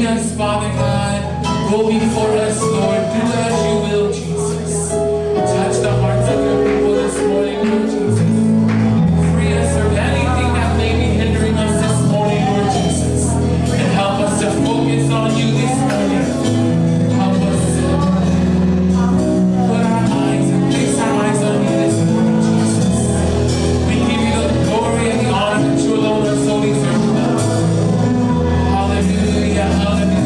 Lead us, Father God. Go before us, Lord. Do as you will, Jesus. Touch the hearts of your people this morning, Lord Jesus. Free us from anything that may be hindering us this morning, Lord Jesus. And help us to focus on you this morning. Help us to put our eyes and fix our eyes on you this morning, Jesus. We give you the glory and the honor that you alone are so deserving of. Hallelujah, hallelujah.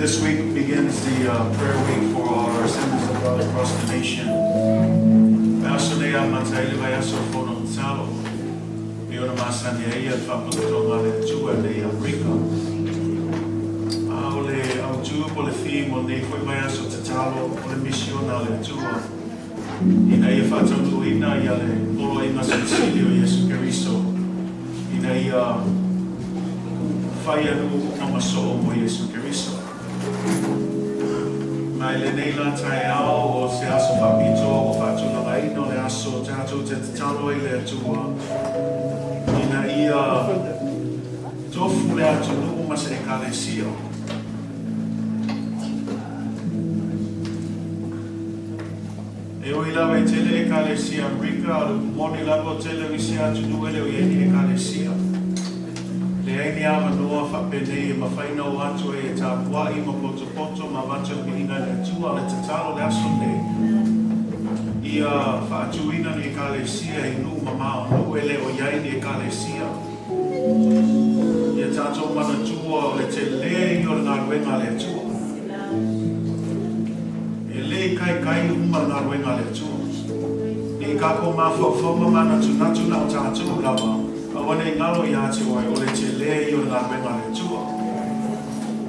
This week begins the prayer week for our Assemblies of God across the nation. Vaiaso nei amata ai le vaiaso o fono tatalo. E ona masani ai ia le faapotopotoga a le Atua i nei Amerika. A o le autu po o le theme o lenei foi vaiaso tatalo o le misiona a le Atua ina ia faataunuuina ia le poloaiga silisili o Iesu Keriso ina ia fai anu'u uma ma soo mo Iesu Keriso. Ma i lenei la taeao o se aso faapitoa ua faatulagaina o le aso tatou te tatalo ai i le Atua ina ia tofu le atunuu ma se Ekalesia. E ui lava i tele Ekalesia Amerika, a o le upu moni lava o tele o isi atunuu e le o i ai ni Ekalesia. Leai ni avanoa faapenei e mafai ona o atu ai e tapuai ma potopoto ma avatu le viiga i le Atua. O le tatalo le aso lenei, ia faatuina ni Ekalesia i nuu mamao, nuu e le o i ai ni Ekalesia. Ia tatou manatua o le telē ia o le galuega a le Atua. E le ikaika uma le galuega a le Atua. Ne i kākou mafaufau ma manatunatu na o tatou lava, aua ne i galo iā te oe, o le telē ia o le galuega a le Atua.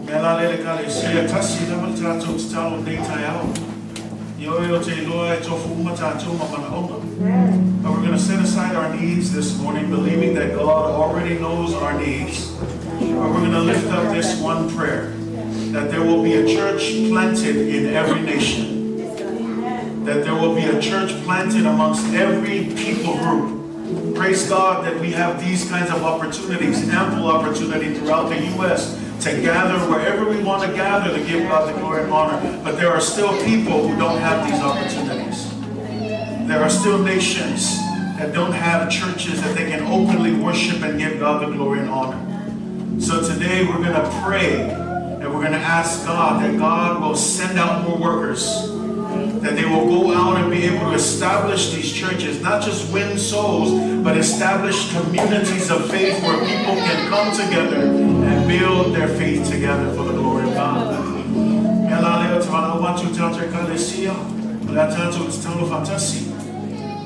Mea la lea le Ekalesia, tasi lava le tatou tatalo i lenei taeao. Ioe ou te iloa e tofu uma tatou ma manaoga. But we're going to set aside our needs this morning, believing that God already knows our needs. But we're going to lift up this one prayer, that there will be a church planted in every nation. That there will be a church planted amongst every people group. Praise God that we have these kinds of opportunities, ample opportunity throughout the U.S. to gather wherever we want to gather to give God the glory and honor. But there are still people who don't have these opportunities. There are still nations that don't have churches that they can openly worship and give God the glory and honor. So today we're going to pray and we're going to ask God that God will send out more workers, that they will go out and be able to establish these churches, not just win souls, but establish communities of faith where people can come together and build their faith together for the glory of God. Mea la lea te valaau atu tatou Ekalesia, o le a tatou tatalo faatasi.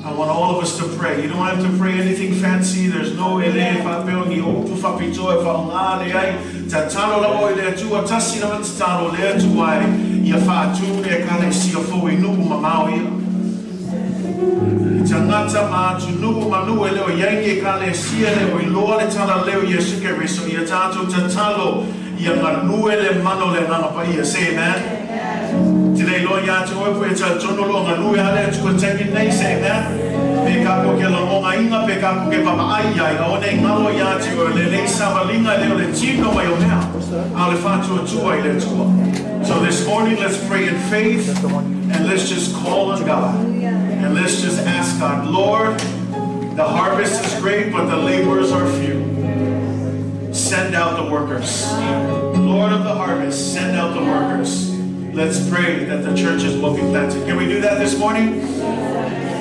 I want all of us to pray. You don't have to pray anything fancy. There's no e le faapea o ni upu faapitoa e faaaoga leai. Tatalo lava oe i le Atua, tasi lava tatalo le Atua e ia faatu le Ekalesia fou i nuu mamao ia. I tagata ma atunuu ma nuu e le o i ai ni Ekalesia le o iloa le tala leo Iesu Keriso ia tatou tatalo ia galue le mana o le Agaga Paia. Say amen. Te le iloa iā te oe po e talitonu o lo o galue a le Atua i le taimi lenei. Say amen. Pe kākou ke lagogaina, pe kākou ke vaavaai i ai, aone i galo iā te oe, le lei savaliga e le o le tino mai o mea, a o le faatuatua i le Atua. So this morning let's pray in faith and let's just call on God and let's just ask God, Lord, the harvest is great but the laborers are few. Send out the workers. Lord of the harvest, send out the workers. Let's pray that the churches will be planted. Can we do that this morning?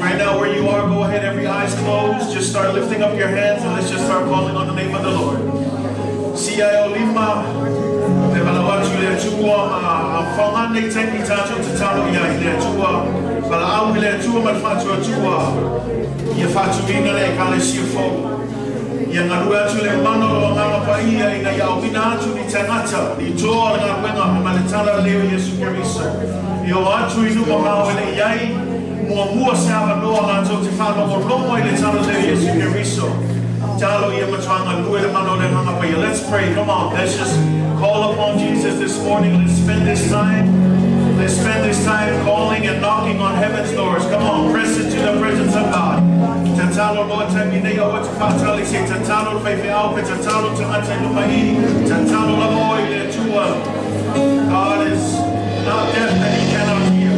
Right now, where you are, go ahead, every eye's closed. Just start lifting up your hands and let's just start calling on the name of the Lord. Sia o lima, le valaau atu i le Atua, a faaaoga lenei taimi tatou tatalo i ai i le Atua, valaau i le Atua ma le faatuatua, ia faatuina le Ekalesia fou. Ia galue atu le mana o lo Agaga Paia ina ia auina atu ni tagata, ni toa o le galuega ma le tala lelei o Iesu Keriso. I oo atu i nuu mamao e le i ai muamua se avanoa latou te faalogologo ai i le tala lelei o Iesu Keriso. Talo ia matua galue le mana o le Agaga Paia. Let's pray. Come on. Let's just call upon Jesus this morning. Let's spend this time. Let's spend this time calling and knocking on heaven's doors. Come on, press into the presence of God. Tatalo loa taimi nei aua te whātali se tatalo le faifeau pe tatalo tagata i luma i tatalo lava oe i le Atua. God is not deaf that he cannot hear.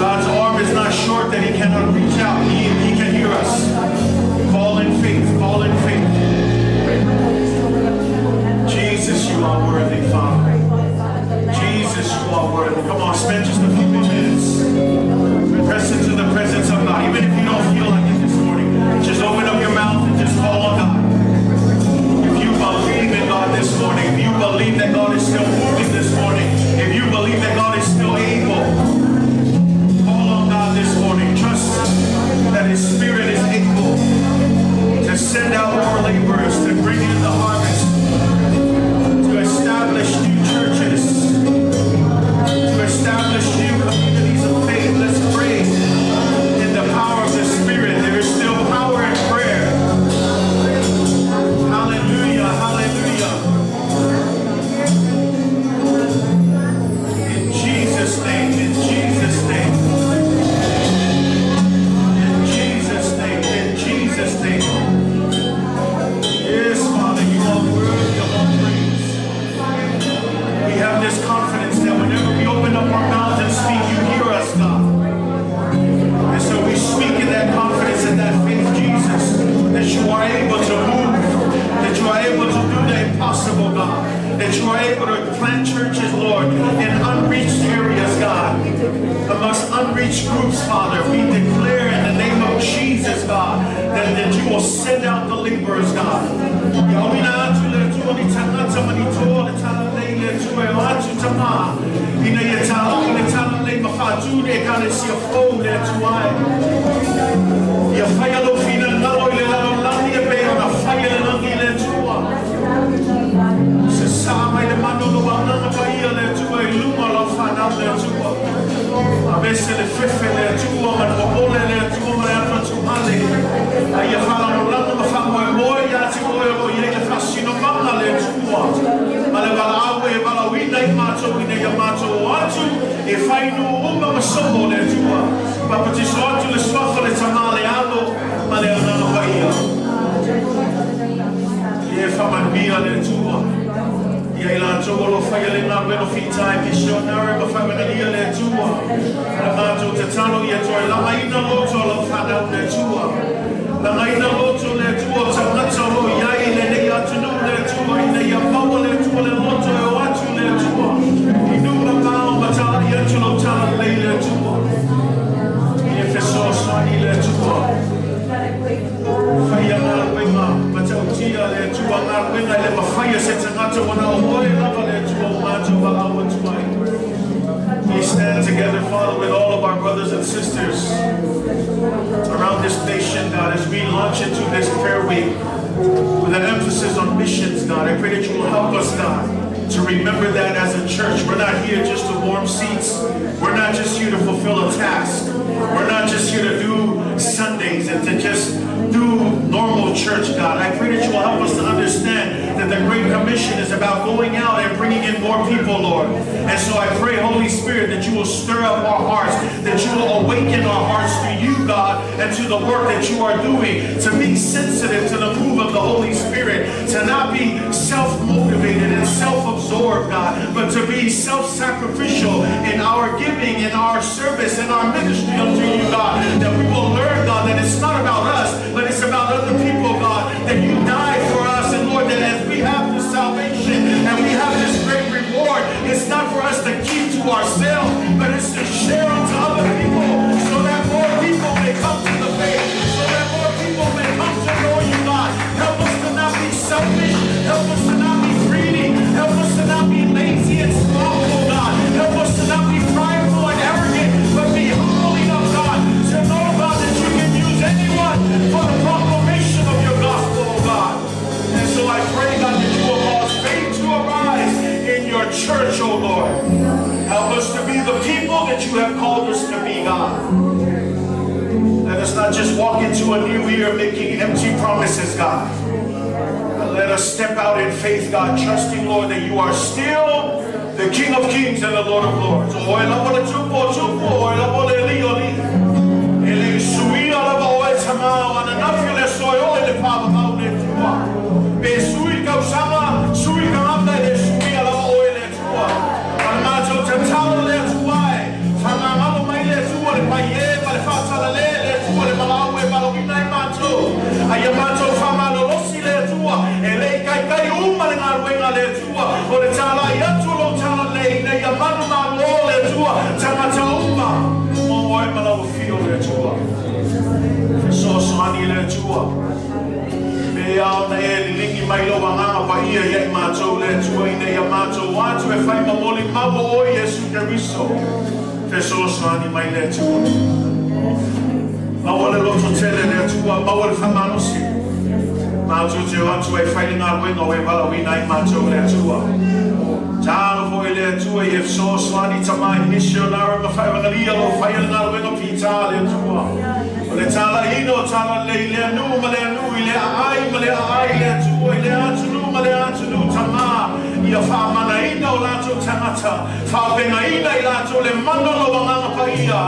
God's arm is not short that he cannot reach out. He can hear us. Call in faith, call in faith. Jesus, you are worthy, Father. Jesus, you are worthy. Come on, spend just a few more minutes. Press into the presence of God. Even if you don't feel like it this morning, just open up your mouth and just call on God. If you believe in God this morning, if you believe that God is still moving this morning, That you are able to plant churches, Lord, in unreached areas, God. Amongst unreached groups, Father. We declare in the name of Jesus, God, that you will send out the laborers, God. Ia auina atu le Atua ni tagata ma ni toa o le talalelei le Atua e o atu Tamā ina ia talai le talalelei ma faatu le Ekalesia fou le Atua e. Ia faia lou finagalo i le lalolagi e pei ona faia i le lagi le Atua. Sasaa mai le manu o lou Agaga Paia le Atua i luga o lau fanau le Atua. Aveese le fefe le Atua ma le popole le Atua ma le atuatuhale. A ia faalagolago ma faamoemoe ia te oe o lo o i ai le faasinomaga le Atua ma le valaau e valaauina ai matou ina ia matou o atu e fai nuu uma ma soo le Atua. Papatiso atu le Suafa le Tama le Alo ma le Agaga Paia. Ia e faamanuia le Atua ia i latou o lo o faia le galuega fita e misionare ma faamagalia le Atua. O le matou tatalo ia toe lagaina loto o lau fanau le Atua. Lagaina loto le Atua o tagata o lo o i ai i lenei atunuu le Atua ina ia maua le Atua le loto e o atu le Atua i nuu mamao ma talai atu lau talalelei le Atua. Ia fesoasoani le Atua. Faia galuega matautia le Atua, galuega e le mafai e se tagata ua na o oe lava le Atua ua matou valaau atu ai. We stand together, Father, with all of our brothers and sisters around this nation, God, as we launch into this prayer week with an emphasis on missions, God. I pray that you will help us, God, to remember that as a church. We're not here just to warm seats. We're not just here to fulfill a task. We're not just here to do Sundays and to just do normal church, God. I pray that you will help us to understand that the Great Commission is about going out and bringing in more people, Lord. And so I pray, Holy Spirit, that you will stir up our hearts, that you will awaken our hearts to you, God, and to the work that you are doing, to be sensitive to the move of the Holy Spirit, to not be self-motivated and self-absorbed, God, but to be self-sacrificial in our giving, in our service, in our ministry unto you, God, that we will learn, God, that it's not about us, but it's about other people, God, that you died for us, and Lord, that as we have this salvation and we have this great reward, it's not for us to keep to ourselves, but it's to share unto other people so that more people may come to the faith, so that more people may come to know you, God. Help us to not be selfish. Help us to not be greedy. Help us to not be lazy and slothful, God. Help us to not be prideful and arrogant, but be humble enough, God, to know, God, that you can use anyone for the proclamation of your gospel, oh God. And so I pray, God, that you will cause faith to arise in your church, oh Lord. Help us to be the people that you have called us to be, God. Let us not just walk into a new year making empty promises, God. But let us step out in faith, God, trusting, Lord, that you are still the King of Kings and the Lord of Lords. O oe lava le Tupu o tupu, o oe lava le Alii o alii. E le i suia lava oe Tamā o ananafi o le aso e oo i le faavavau le Atua. Pe sui le tausaga, sui le tagata e le suia lava oe le Atua. Ma le matou tatalo le Atua e, faagagalo mai le Atua le paie ma le faatalale le Atua le valaau e valaauina ai matou. A ia matou faamalolosi le Atua, e le i taitai uma le galuega a le Atua, o le talai atu o lou talalelei ina ia manumalo le Atua tagata uma mo oe ma lau afio le Atua. Fesoasoani le Atua. Pe a ona e liligi mai lou Agaga Paia ia i matou le Atua ina ia matou atu e fai ma molimau o oe Iesu Keriso. Fesoasoani mai le Atua. Maua le lototele le Atua, maua le faamalosi. Matou te o atu ai fai le galuega o e valaauina ai matou le Atua. Talo foi le Atua ia fesoasoani Tama i misionare ma faevagalia o lo o faia le galuega fita a le Atua. O le talaiina o talalelei i lea nuu ma lea nuu, i lea aai ma lea aai, i lea atua i lea atunuu ma lea atunuu, Tama, ia faamanaina o latou tagata, faaopegaina i latou le mana o lou Agaga Paia,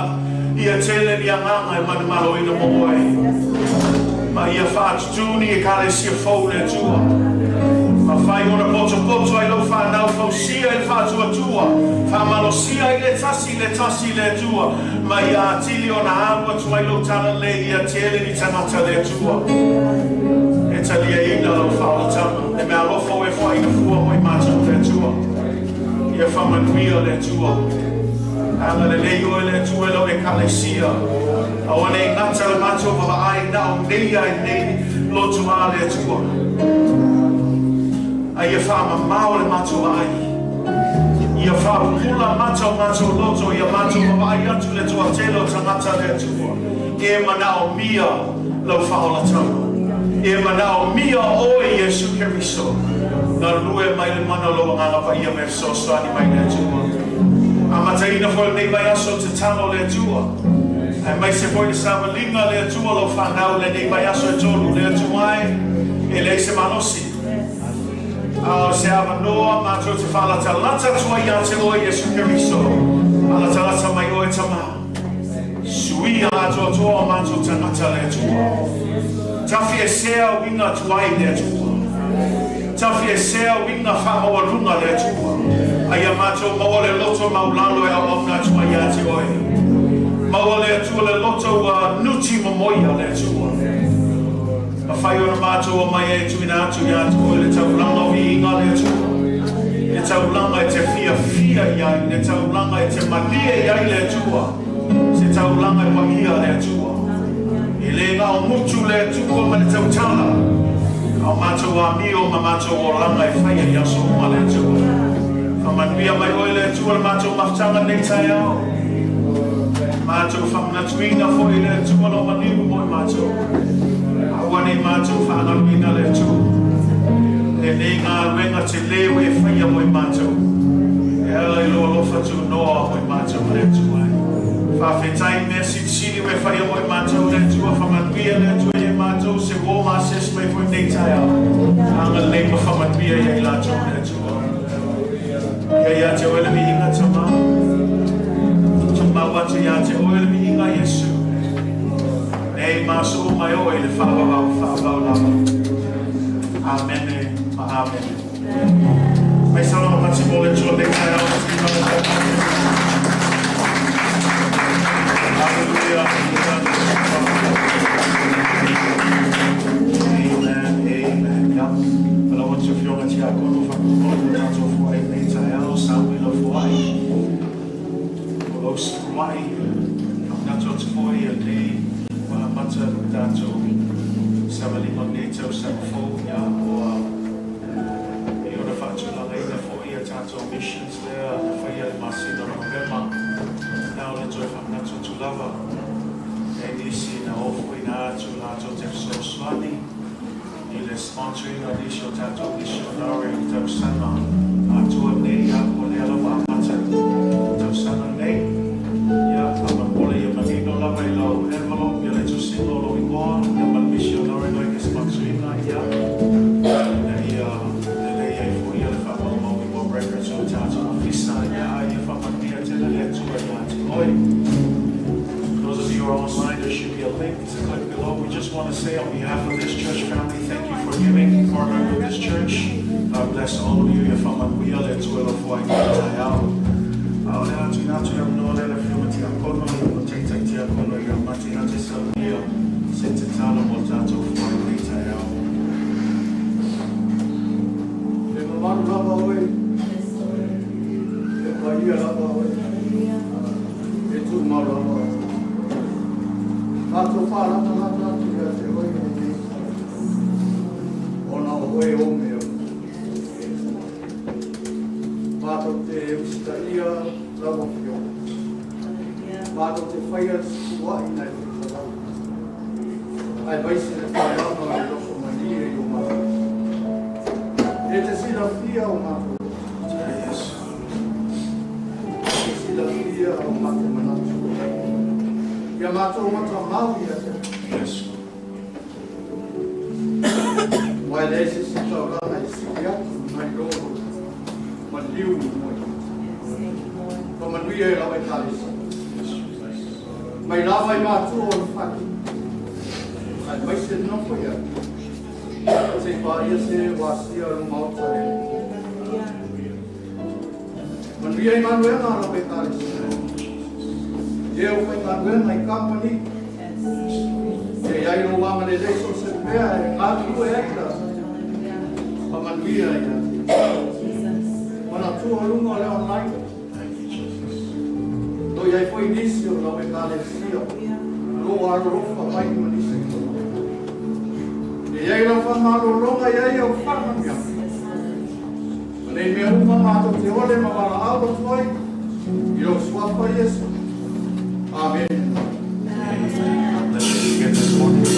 ia tele ni agaga e manumaloina mo oe, ma ia faatutū ni Ekalesia fou le Atua. Ma fai ona potopoto ai lau fanau, fausia i le faatuatua, faamalosia ai le tasi i le tasi le Atua, ma ia atili ona alu atu ai lou talalelei ia tele ni tagata le Atua. E taliaina lau faaolataga, le meaalofa ua e foaina fua mo i matou le Atua. Faamanuia le Atua. Agalelei oe le Atua i lau Ekalesia. Aua ne i gata le matou vaavaai na o nei a i nei lotoa le Atua. A ia faamamao le matou vaai. Ia faapupula mata o matou loto, ia matou vaavaai atu le toatele o tagata le Atua. E manaomia lau faaolataga. E manaomia oe Iesu Keriso. Galue mai le mana o lou Agaga Paia ma e fesoasoani mai le Atua. Amataina foi lenei vaiaso tatalo le Atua. Aemaise foi le savaliga le Atua lau fanau lenei vaiaso e tolu le Atua e, e leai se malosi. A o se avanoa matou te faalatalata atu ai ia te oe Iesu Keriso. Faalatalata mai oe Tama. Suia atoatoa o matou tagata le Atua. Tafiesea uiga tuai le Atua. Tafiesea uiga faamaualuga le Atua. A ia matou maua le loto maulalo e auauna atu ai ia te oe. Maua le Atua le loto ua nuti momoia le Atua. Mafai ona matou omai ai e tuuina atu ia te oe le taulaga o viiga le Atua. Le taulaga e te fiafia i ai, le taulaga e te malie i ai le Atua. Se taulaga e paia le Atua. E le na o mutu le Atua ma le tautala, a o matou amio ma matou olaga e faia i aso uma le Atua. Faamanuia mai oe le Atua le matou mafutaga nei taeao. Matou faamanatuina foi le Atua lau maliu mo i matou. Aua ne i matou faagaluina le Atua. Lenei galuega telē ua e faia mo i matou. E ala i lou alofa tunoa mo i matou le Atua e. Faafetai i mea silisili ua e faia mo i matou le Atua. Faamanuia le Atua ia i matou se uo ma asiasi mai foi lenei taeao. Agalelei ma faamanuia ia i latou le Atua. Ia ia te oe le viiga Tama. Tumau atu ia te oe le viiga Iesu. Nei ma aso uma e oo i le faavavau faavavau lava. Amene ma amene. Mai salama pati mo le Atua nei taeao ma te mana tau. Hallelujah. Amen. Amen. Ia. Ala o te afioga tiakono whakamau o tātou foai nei taeao, sa ui lau foai. O lau sikuai, whakanatu atu foi ia nei ua amata le tātou savalima nei tausaga fou, ia ua e ona faatulagaina foi ia tātou missions lea na faia le masina o Novema. Na o le toe whakanatu atu lava. E nisi na o foi na atu latou te fesoasoani i le sponsoring o nisi o tātou missionary i tausaga atoa nei, ia ua lea lava amata tausaga nei. Ia, faamolemole ia manino lava i lau envelope ia le tusiga o lou igoa, ia ma le missionary noe ke sponsorina, ia, ina ia lelei ai foi ia le faamaumau i mo records o tātou ofisa, ia, a ia faamanuia tele le Atua ia te oe. Those of you who are online, there should be a link to click below. We just want to say on behalf of this church family, thank you for giving, partnering with this church. God bless all of you. Ia faamanuia le Atua i lau foai nei taeao. A o le atu ina atu ia manoa lea le afioga tiakono ia mo taitai tiakono ia mate ate saunia se tatalo mo tātou foai nei taeao. E mamalu lava oe, e paia lava oe, e tumau lava oe. Matou faalatalata atu ia te oe i lenei taeao, ona o oe ou mea uma. Matou te usitaia lau Afioga, matou te faia le fesua'i nai lou talau, aemaise le taulaga o le loto malie i o matou. E te silafia o matou loto. E te silafia o matou manatu. Ia matou matamau ia te Yes. Aua e leai se isi taulaga e sili atu nai lo maliu mo i. Faamanuia e lau Ekalesia. Mai lava i matua o le fale, aemaise le nofo i ai. Se i paia se ua asia o le Maota le Manuia i galuega a lau Ekalesia. E o faigaluega i kamupani. Ia i ai lou agalelei so o se mea e galulue ai la. Faamanuia ia te. Atua luga o le online. Thank you, Jesus. Lo i ai foi nisi o lau ekalesia. Lo alolofa mai ma nisi. E i ai lau whamalologa i ai au whakamia. Ma nei mea uma mātou te ole ma wala atu ai. I lau suafa Iesu. Amen. Amen. Let's begin this morning.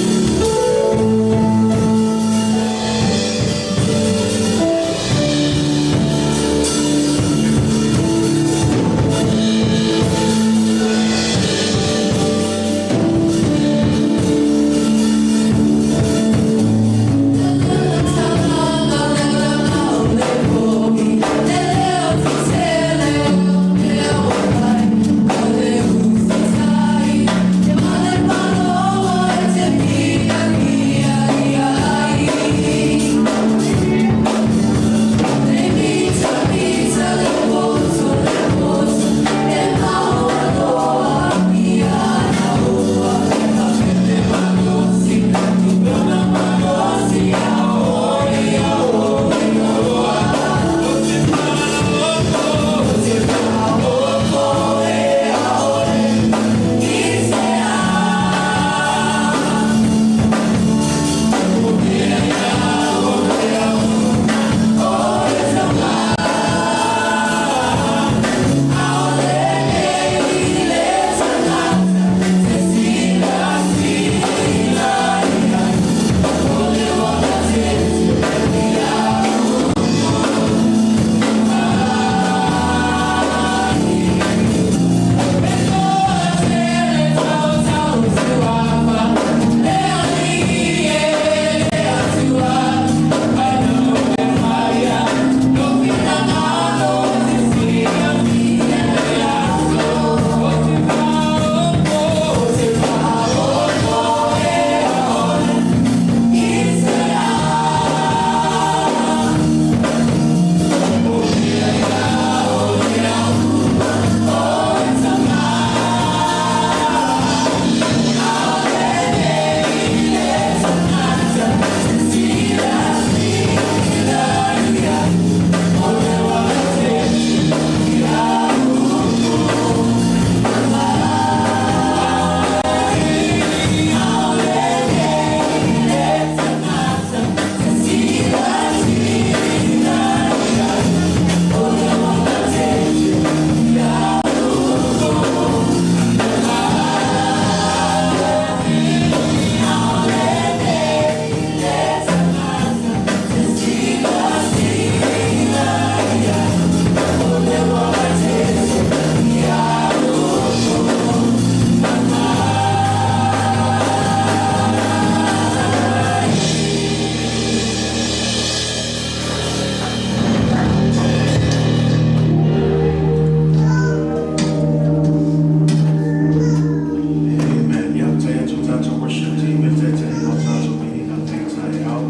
Amen. Ia, tai atu tātou worship team e te te o tātou mihi nā te tai au.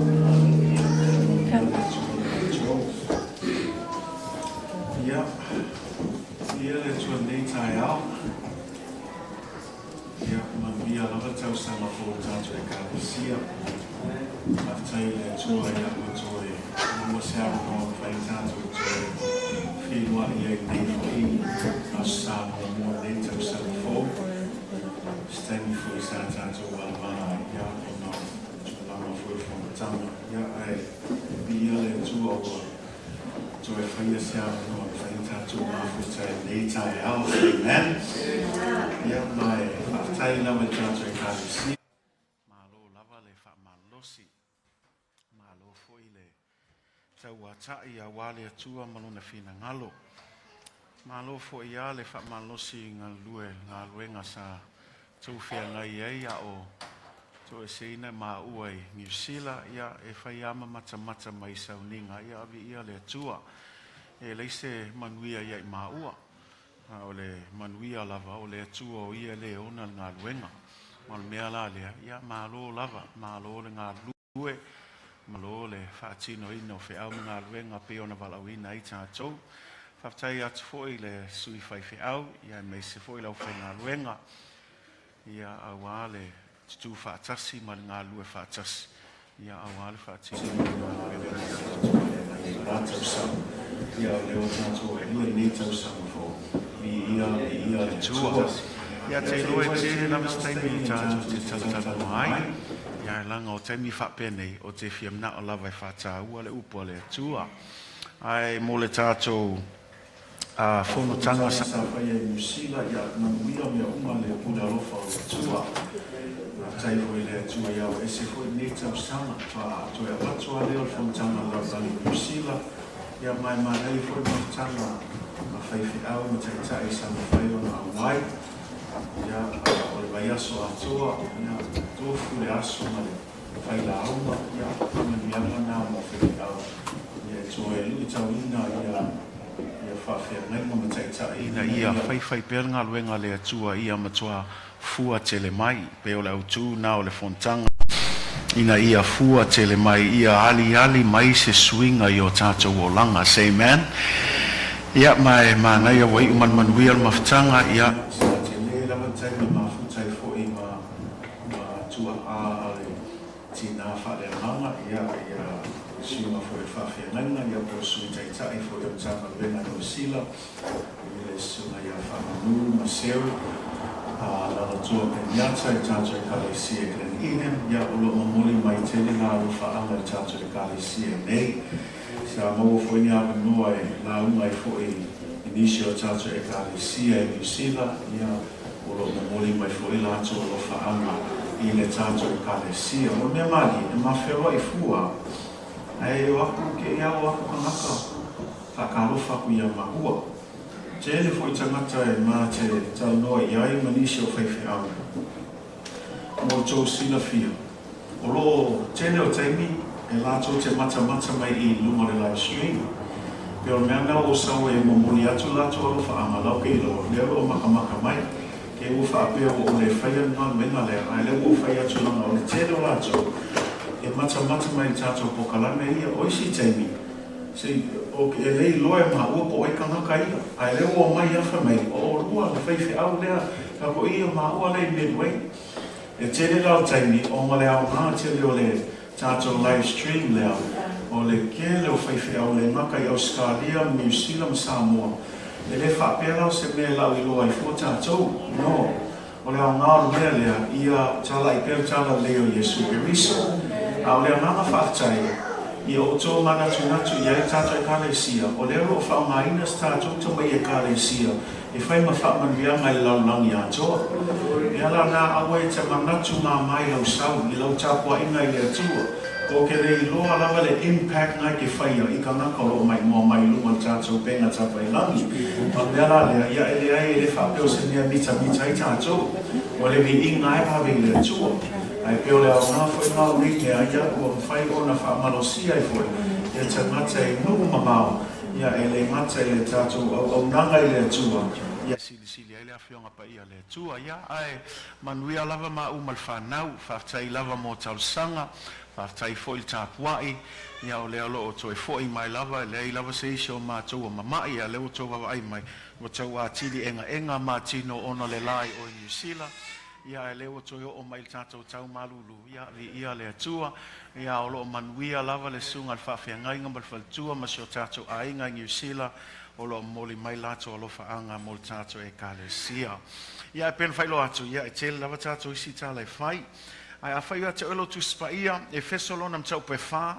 Ia, Ia, ia le tua nei tai au. Ia, manuia lava tausaga fou tātou ekalesia. Faafetai i le Atua ia ua toe maua se avanoa mafai tātou e toe feiloai ai nei foi aso sa muamua o lenei tausaga fou. Se taimi foi sa tātou valavala ai ia ona o tulaga foi o fonotaga. Ia, ae viia le Atua ua toe faia se avanoa mafai ona tātou mafuta i lenei taeao. Amen. Ia, ma e faafetai lava i tātou ekalesia. Malo lava le faamalolosi, malo foi le tauata'i auā le Atua ma Lona finagalo. Malo foi a le faamalolosi i galulue galuega sa tou feagai ai a o toeseina maua i Niu Sila, ia e fai lava ma matamata mai i sauniga, ia viia le Atua. E leai se manuia ia i maua, a o le manuia lava o le Atua o ia le ona le galuega. Ma o le mea la lea, ia malo lava, malo le galulue, malo le faatinoina o feau ma galuega pei ona valaauina ai tatou. Faafetai atu foi i le sui faifeau, ia aemaise foi le aufaigaluega, ia auā le tutū faatasi ma le galulue faatasi, ia auā le faatinoina o galuega a le Atua i lenei la tausaga. Ia, o lea ua tatou alia i lenei tausaga fou. Viia, viia le Atua. Ia te iloa e tele lava se taimi e tatou te talatalanoa ai, ia e laga o taimi faapenei o te fia manao lava e faataua le upu a le Atua. Ae mo le tatou fonotaga sa faia i Niu Sila, ia manuia mea uma le pule alofa o le Atua. Faafetai foi i le Atua ia ua ese foi lenei tausaga faatoa toe avatu lava lea o le fonotaga a le lalolagi i Niu Sila, ia ma e manaia foi mafutaga a faifeau ma taitai sa mafai ona auai. Ia, o le vaiaso atoa, ia, tofu le aso ma le failauga, ia, faamanuiaga na mo faifeau, ia e toe luitauina ia, ia faafeagaiga ma taitai ina ia faifai pea le galuega a le Atua ia matua fua tele mai, pei o le autū na o le fonotaga, ina ia fua tele mai, ia aliali mai se suiga i o tatou olaga. Say amen. Ia, ma e manaia ua iu ma le manuia le mafutaga, ia. Sa tele lava le taimi mafuta ai foi ma ma tua'a a le tinā faaleagaga, ia, ia suiga foi o le faafeagaiga, ia po o le Sui Taitai foi o le Matagaluega a Niu Sila, i le Susuga ia Faamanu ma Seu, a Lalotoa Peniata i tatou Ekalesia i Glen Eden, ia o lo o momoli mai tele la alofaaga i tatou Ekalesia nei. Sa maua foi ni avanoa e lauga ai foi i nisi o tatou Ekalesia i Niu Sila, ia o lo o momoli mai foi latou alofaaga i le tatou Ekalesia. O le mea malie, e mafeoai fua, ae o aku kēia o aku kanaka faatalofa aku iā māua. Tele foi tagata e ma te talanoa i ai ma nisi o faifeau. Mo tou silafia, o lo o tele o taimi e latou te matamata mai i luga o le live stream. Pe o le mea na o sau e momoli atu latou alofaaga lau ke iloa, lea o lo o makamaka mai. Ke ua faapea ua ou le faia le galuega lea, ae lea ua ou fai atu laga o le tele o latou e matamata mai i le tatou pokalame ia. O isi taimi, Se, o, e le iloa e māua po o ai kanaka ia, a e lea ua omai ia fai mai, o ʻolua le faifeau lea, ka ko ia māua lea i Midway. E tele la o taimi, ona le aoga tele o le tatou live stream lea, o le kele o faifeau le gata i Ausetalia ma Niu Sila ma Samoa. E le faapea la o se mea e lau iloa ai fua tatou, no. O le aoga o le mea lea, ia talai pea le talalelei o Iesu Keriso. A o le agaga faafetai, ia outou manatunatu i ai tatou Ekalesia, o lea o lo o faaaogaina se tatou tamai Ekalesia e fai ma faamanuiaga i le lalolagi atoa. E ala ana aua e te manatu māmā i lau sau, i lau tapuaiga i le Atua. Ko ke le iloa lava le impact na ke faia i kanaka o lo o maimoa mai i luga o le tatou upega tapailagi. O le mea la lea, ia e leai e le faapea o se mea mitamita ai tatou. O le viiga e ave i le Atua. Ae pei o le aoga foi lena o nei mea, ia ua mafai ona faamalosia ai foi ia tagata i nuu mamao, ia e le gata i le tatou auaunaga i le Atua, ia. Silisili ai le Afioga Paia a le Atua, ia, ae manuia lava maʻu ma le fanau. Faafetai lava mo talosaga, faafetai foi le tapuaʻi, ia o lea o lo o toe foi mai lava, e leai lava se isi o matou ua mamaʻi, a o lea ua tou vaavaai mai, ua tau atili egaega ma tino ona o le la i o i Niu Sila, ia ae lea ua toe oo mai i le tatou tau malulu, ia viia le Atua, ia o lo o manuia lava le susuga i le faafeagaiga ma le faletua ma si o tatou aiga i Niu Sila, o lo o momoli mai latou alofaaga mo le tatou Ekalesia. Ia, e pei ona faailoa atu, ia, e tele lava tatou isi tala e fai. Ae afai ia te oe lou Tusi Paia, Efeso lona mataupu e 4,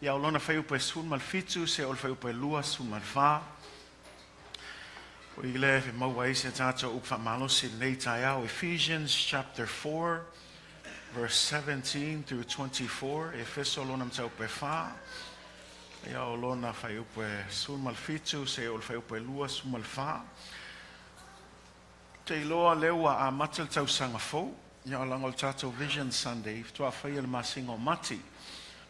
ia o lona fuaiupu e 17 seia oo i le fuaiupu e 24. O i lea e maua ai se tatou upu faamalosi i lenei taeao, Ephesians chapter 4, verse 17 through 24, Efeso lona mataupu e 4, Ia o lona fuaiupu e 17 seia oo i le fuaiupu e 24. Ou te iloa lea ua amata le tausaga fou, ia o laga o le tatou Vision Sunday faatoa faia i le masina o Mati.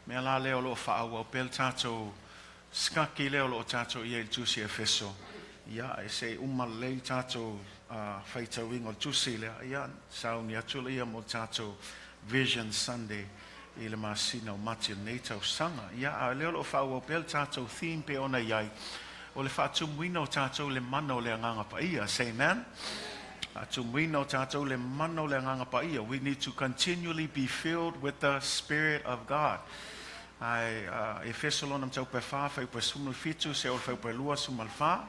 Mea la lea o lo o faaauau pea le tatou sikaki lea o lo o tatou i ai i le Tusi a Efeso. Ia e se i uma lelei le tatou faitauina o le tusi lea, ia sauni atu lea mo le tatou Vision Sunday i le masina o Mati o lenei tausaga. Ia, a o lea o lo o faaauau pea le tatou theme pei ona i ai, o le faatumuina o tatou i le mana o le Agaga Paia. Say amen. Faatumuina o tatou i le mana o le Agaga Paia. We need to continually be filled with the Spirit of God. Ae Efeso lona mataupu e 4, fuaiupu e 17 seia oo i le fuaiupu e 24.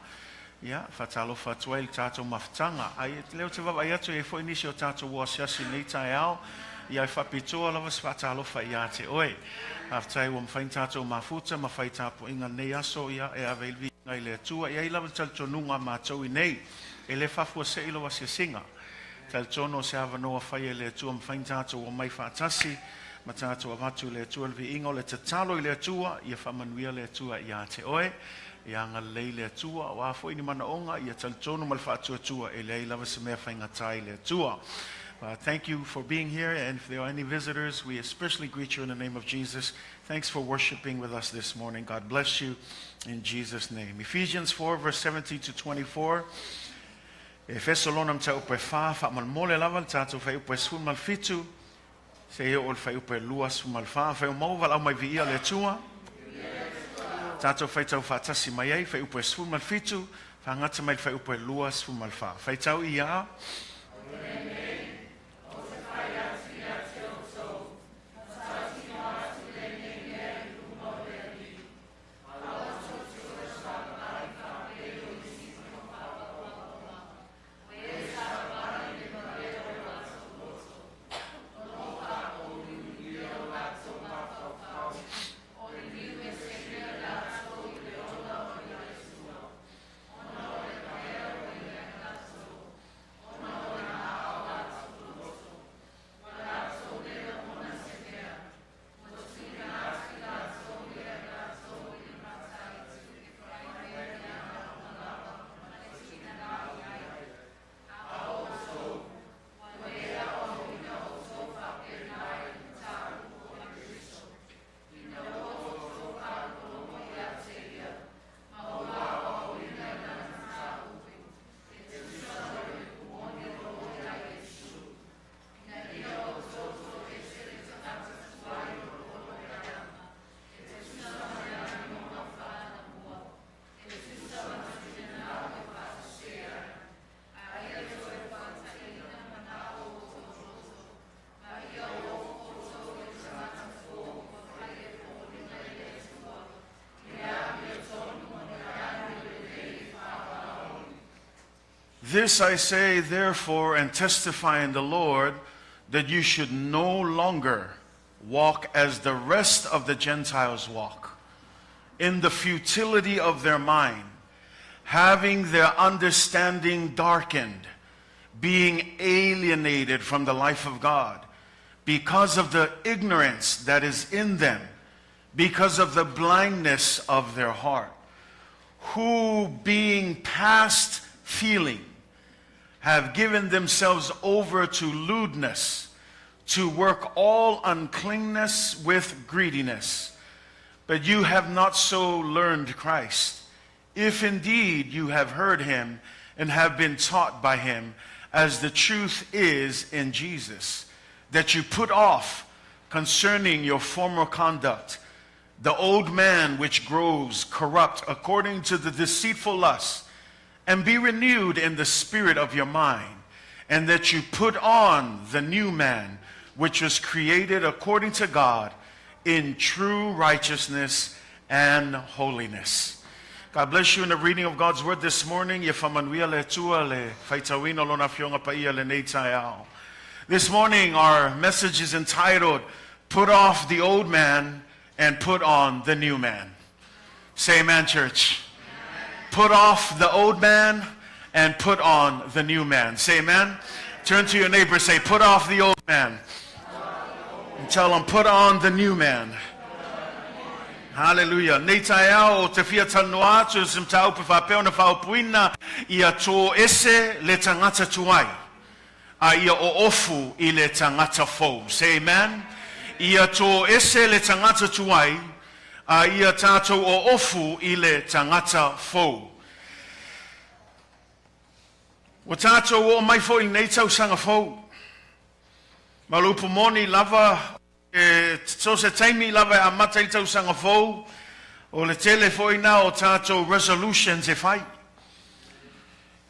Ia, faatalofa atu ai i le tatou mafutaga. Ae lea ou te vaavaai atu e i ai foi nisi o tatou ua asiasi i lenei taeao, ia e faapitoa lava se faatalofa ia te oe. Faafetai ua mafai ona tatou mafuta ma fai tapuaiga i lenei aso, ia e ave ai le viiga i le Atua. E i ai lava le talitonuga a matou i nei, e le faafuasei lou asiasiga. Talitonu o se avanoa fai e le Atua mafai ona tatou omai faatasi ma tatou avatu i le Atua le viiga. O le tatalo i le Atua, ia faamanuia le Atua ia te oe. Ia agalelei le Atua, o a foi ni manaoga, ia talitonu ma le faatuatua, e leai lava se mea faigata i le Atua. Thank you for being here, and if there are any visitors, we especially greet you in the name of Jesus. Thanks for worshiping with us this morning. God bless you in Jesus' name. Ephesians 4, verse 17 to 24. Efeso lona mataupu e 4, faamolemole lava le tatou fuaiupu e 17, seia oo i le fuaiupu e 24. Afai o maua valaau mai viia le Atua. Tatou faitau faatasi mai ai, fuaiupu e 17, faagata mai le fuaiupu e 24. Faitau ia. This I say, therefore, and testify in the Lord, that you should no longer walk as the rest of the Gentiles walk, in the futility of their mind, having their understanding darkened, being alienated from the life of God, because of the ignorance that is in them, because of the blindness of their heart, who being past feeling have given themselves over to lewdness, to work all uncleanness with greediness. But you have not so learned Christ, if indeed you have heard him and have been taught by him, as the truth is in Jesus, that you put off concerning your former conduct the old man which grows corrupt according to the deceitful lust, and be renewed in the spirit of your mind, and that you put on the new man, which was created according to God in true righteousness and holiness. God bless you in the reading of God's word this morning. Ia faamanuia le Atua le faitauina o Lona Afioga Paia lenei taeao. This morning our message is entitled, Put Off the Old Man and Put on the New Man. Say amen, church. Amen. Put off the old man and put on the new man. Say amen. Turn to your neighbor, say, put off the old man. And tell him, put on the new man. Hallelujah. Nei taeao o te fia talanoa atu se mataupu faapea ona faaupuina ia tō ese le tagata tuai a ia oofu i le tagata fou. Say amen. Ia tō ese le tagata tuai a ia tātou oofu i le tagata fou. Ua tātou oo mai foi i lenei tausaga fou. Ma o le upu moni lava, e so se taimi lava e amata ai le tausaga fou, o le tele foi na o tātou resolutions e fai.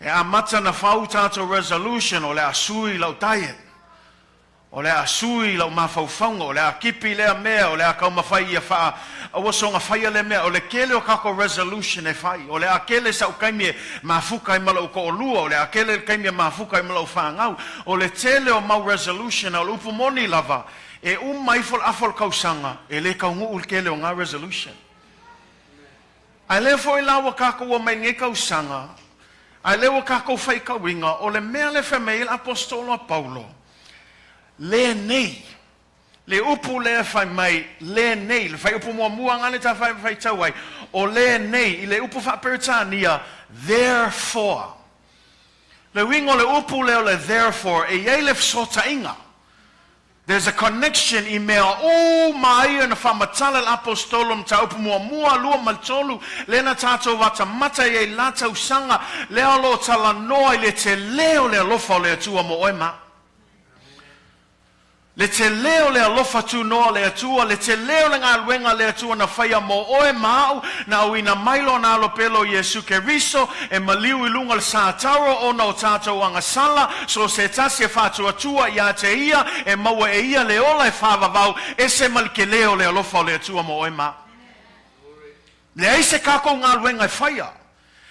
E amata na fau tātou resolution o le a sui lau diet. O le a sui la'u mafaufauga, o le a kipi lea mea, o le a taumafai ia faa, aua soga faia lea mea. O le tele o tatou resolution e fai. O le a tele sa'u taimi e mafuta ai ma lo'u to'alua, o le a tele le taimi e mafuta ai ma lo'u fanau. O le tele o mau resolution, a o le upu moni lava, e uma ifo le afa o le tausaga, e le taunuu le tele o na resolution. Ae lea foi la ua tatou omai i lenei tausaga, ae lea ua tatou faitauina, o le mea lea e fai mai ai le Aposetolo a Paulo, lenei, le upu lea e fai mai, lenei, le fuaiupu muamua lena lea ta faitau ai, o lenei, i le upu faa-Peretania, therefore. Le uiga o le upu lea o le therefore, e i ai le fesootaiga. There's a connection i mea uma ia na faamatala e le Aposetolo mataupu muamua, lua ma le tolu, lea na tatou atamata i ai la tausaga, lea o lo o talanoa i le tele o le alofa o le Atua mo oe ma. Le tele o le alofa tunoa o le Atua, le tele o le galuega a le Atua na faia mo oe ma a'u, na auina mai Lona Alo pele o Iesu Keriso e maliu i luga o le satauro ona o tatou agasala, so o se tasi e faatuatua iā te Ia, e maua e ia le ola e faavavau, ese ma le telē o le alofa o le Atua mo oe ma a'u. Leai se tatou galuega e faia.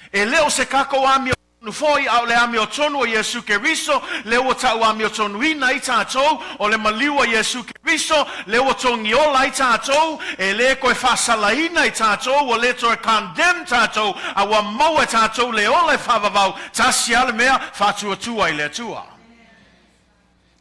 E le o se tatou amio. Tonu foi, a o le amiotonu o Iesu Keriso, lea ua ta'u amiotonuina ai tatou, o le maliu a Iesu Keriso, lea ua togiola ai tatou, e lē toe faasalaina i tatou, ua lē toe condemn tatou, a ua maua e tatou le ola e faavavau, tasi a le mea, faatuatua i le Atua.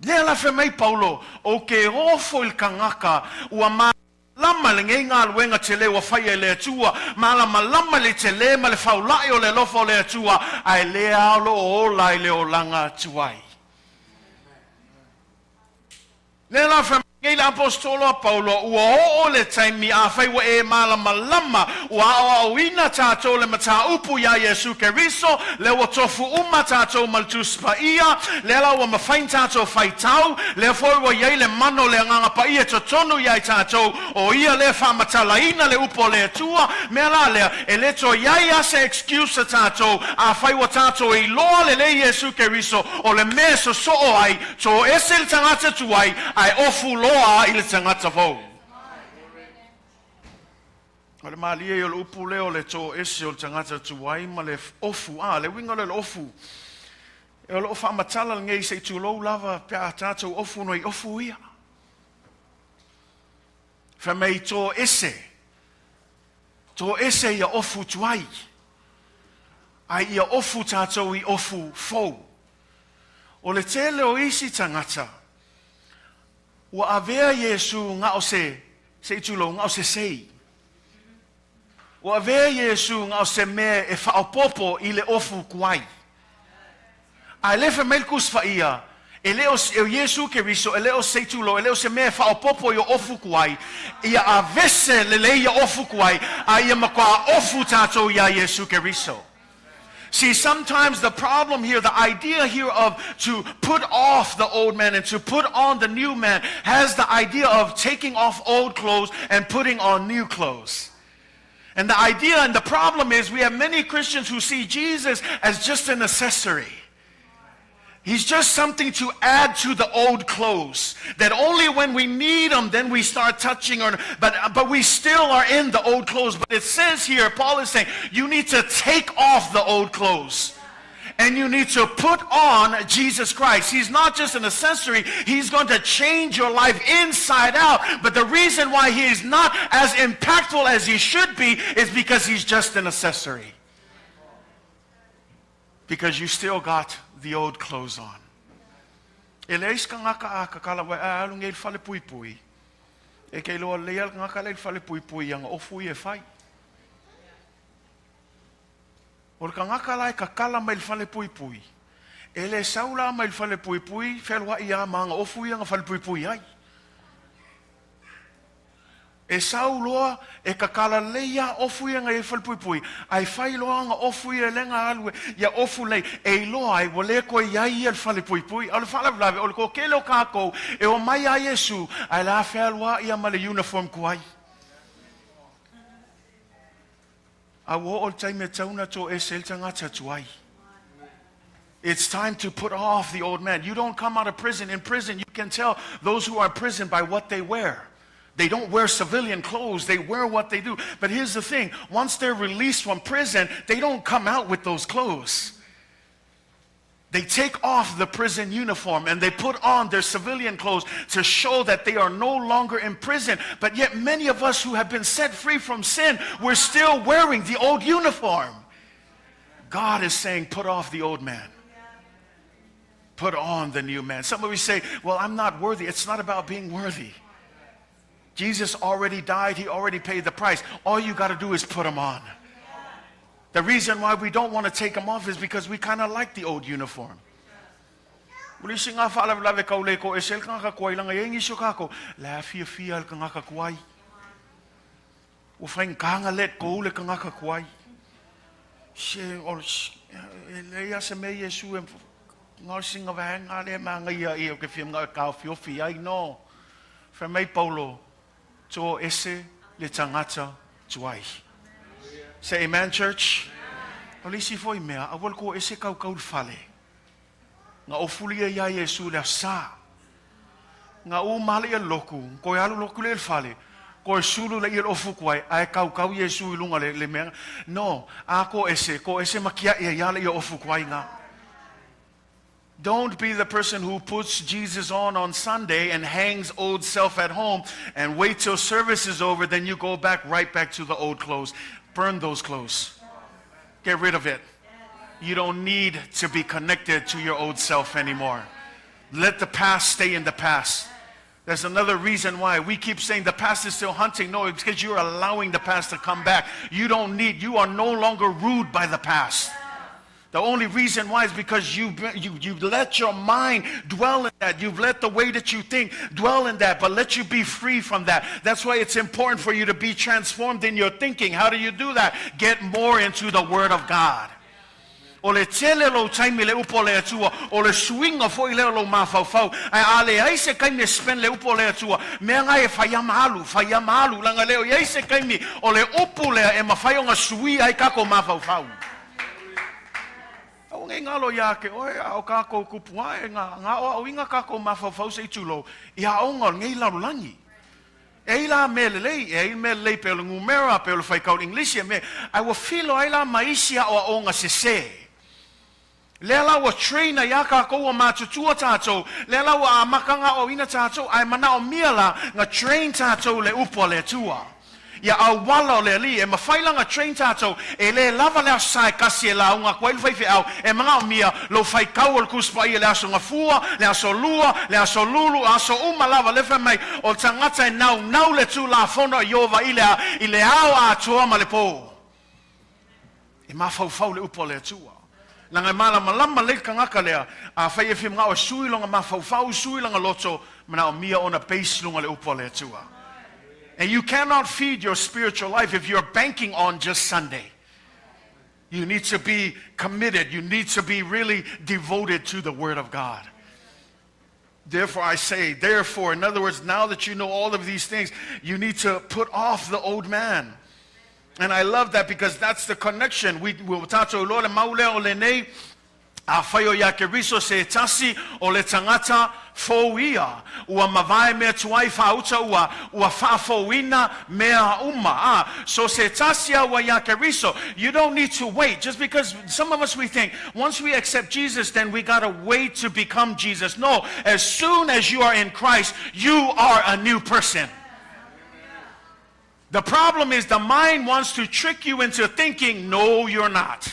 Lea la fai mai Paulo, Ou te ofo i le tagata ua ma. Lama lenei galuega tele ua faia e le Atua, malamalama le tele ma le faula'i o le alofa o le Atua, ae lea o lo o ola i le olaga tuai. Lea la fai mai nei le Aposetolo a Paulo, ua oo le taimi, afai ua e malamalama, ua aoaoina tatou le mataupu iā Iesu Keriso, lea ua tofu uma tatou ma le Tusi Paia, lea la ua mafai na tatou faitau, lea foi ua i ai le mana o le Agaga Paia i totonu ia i tatou, o Ia lea e faamatalaina le upu a le Atua, mea la lea, e le toe i ai a se excuse a tatou, afai ua tatou iloa lelei Iesu Keriso, o le mea e sosoo ai, toese le tagata tuai, ae ofu loa i le tagata fou. O le malie ia o le upu lea o le toese o le tagata tuai ma le ofu. A, le uiga lea o le ofu, e o lo o faamatala lenei se i tulou lava pe a tatou ofu nei ofu ia. Fai mai toese, toese ia ofu tuai, a ia ofu tatou i ofu fou. O le tele o isi tagata, Ua avea Iesū ga o se, se i tulou, ga o se sei. Ua avea Iesū ga o se mea e faaopoopo i le ofu kuai. A e le fai mai le Tusi Paia, e le o, o Iesū Keriso, e le o se i tulou, e le o se mea e faaopoopo i o ofu kuai, ia avese lelei ia ofu kuai, a ia matua ofu tatou iā Iesū Keriso. See, sometimes the problem here, the idea here of to put off the old man and to put on the new man has the idea of taking off old clothes and putting on new clothes. And the idea and the problem is we have many Christians who see Jesus as just an accessory. He's just something to add to the old clothes. That only when we need them, then we start touching on. But, but we still are in the old clothes. But it says here, Paul is saying, you need to take off the old clothes. And you need to put on Jesus Christ. He's not just an accessory. He's going to change your life inside out. But the reason why he is not as impactful as he should be is because he's just an accessory. Because you still got the old clothes on. E leai se tagata a kakala wai a alu nei i le fale puipui, e ke iloa lelei a le tagata lea i le fale puipui i ana ofu ia e fai. O le tagata la e kakala mai i le fale puipui, e le sau la mai i le fale puipui fealuai a ma ana ofu ia na fale puipui ai. E sau loa, e kakala lelei ia ofu ia na i ai falepuipui, ae fai loa ana ofu ia lea na alu ia ofu lelei, e iloa ai ua le toe i ai ia le falepuipui. A o le faalavelave, o le toatele o tatou e omai ia Iesu, ae le a fealuai ia ma le uniform tuai. A ua oo le taimi e tatau ona toese ai le tagata tuai. It's time to put off the old man. You don't come out of prison. In prison, you can tell those who are in prison by what they wear. They don't wear civilian clothes. They wear what they do. But here's the thing. Once they're released from prison, they don't come out with those clothes. They take off the prison uniform and they put on their civilian clothes to show that they are no longer in prison. But yet many of us who have been set free from sin, we're still wearing the old uniform. God is saying, put off the old man. Put on the new man. Some of you say, well, I'm not worthy. It's not about being worthy. Jesus already died. He already paid the price. All you got to do is put him on. The reason why we don't want to take them off is because we kind of like the old uniform. Ua le isi ngā faalavelave kau le ko ese le kangaka kuai langa e ngisio kako la fia fia le kangaka kuai. Ua faigāga let go le kangaka kuai. Se o e le ia se me Iesu e ngā singa vaenga le manga ia ia ke fia ngā kao fiofi ai no. Fai mai Paulo to ese le tagata tuai. Say amen, church. O le isi foi mea, aua le ko ese kaukau le fale. Nga ofuli ia ia Iesu le asa. Nga u male ia loku, koe alu loku le fale. Koe sulu le ia ofu kuai, ai kaukau Iesu i lunga le, le mea. No, a ko ese, ko ese makia ia ia le ia ofu kuai nga. Don't be the person who puts Jesus on Sunday and hangs old self at home and wait till service is over, then you go back right back to the old clothes. Burn those clothes. Get rid of it. You don't need to be connected to your old self anymore. Let the past stay in the past. There's another reason why we keep saying the past is still hunting. No, it's because you're allowing the past to come back. You don't need, you are no longer ruled by the past. The only reason why is because you let your mind dwell in that. You've let the way that you think dwell in that, but let you be free from that. That's why it's important for you to be transformed in your thinking. How do you do that? Get more into the Word of God. O le tele lou taimi le upo le atua, o le suiga foi lea o lou mafaufau. Ae a leai se kaimi e spend le upo le atua, mea ngai e whai amalu, whai amalu, langa leo iai se kaimi, o le upu lea e mawhai o ngā sui ai kako mafaufau. Au ngai ngalo ia ke oe a o kako kupua e ngā, ngā o au inga kako mafaufau se i tūlo, ia o ngā ngei lalulangi. E i la me le lei, e i me le lei pe o le ngumera, pe o le whaikau English, e me, ai ua filo ai la maisi a o aonga se se. Lea la ua traina ia kākou o matutua tātou, lea la ua amakanga o ina tātou, ai mana o mia la, nga train tātou le upo le atua. Ia au wala o le ali, e mawhai nga train tātou, e le lava le asai kasi e la unga kwa ilu whai au, e mga o mia, lo whai kau o le kuspa ia le aso nga fua, le aso lua, le aso lulu, aso uma lava le whai mai, o tangata e nau nau le tū la fono i ova i le, i le ao a atua ma le pō. E mafaufau le upo le atua. Langa mala malama le kangaka lea, a whai e whim ngā o sui longa mafaufau, sui longa loto, mana o mia ona base lunga le upo le atua. And you cannot feed your spiritual life if you're banking on just Sunday. You need to be committed. You need to be really devoted to the Word of God. Therefore, I say, therefore, in other words, now that you know all of these things, you need to put off the old man. And I love that because that's the connection. We will tato lo le maule o le nei, a whai o ia ke riso se tasi o le tangata fou ia. Ua mavae mea tuai whauta ua, ua whaafouina mea uma. Ah, so se tasi a ua ia ke riso. You don't need to wait. Just because some of us we think, once we accept Jesus, then we gotta wait to become Jesus. No, as soon as you are in Christ, you are a new person. The problem is the mind wants to trick you into thinking, no, you're not.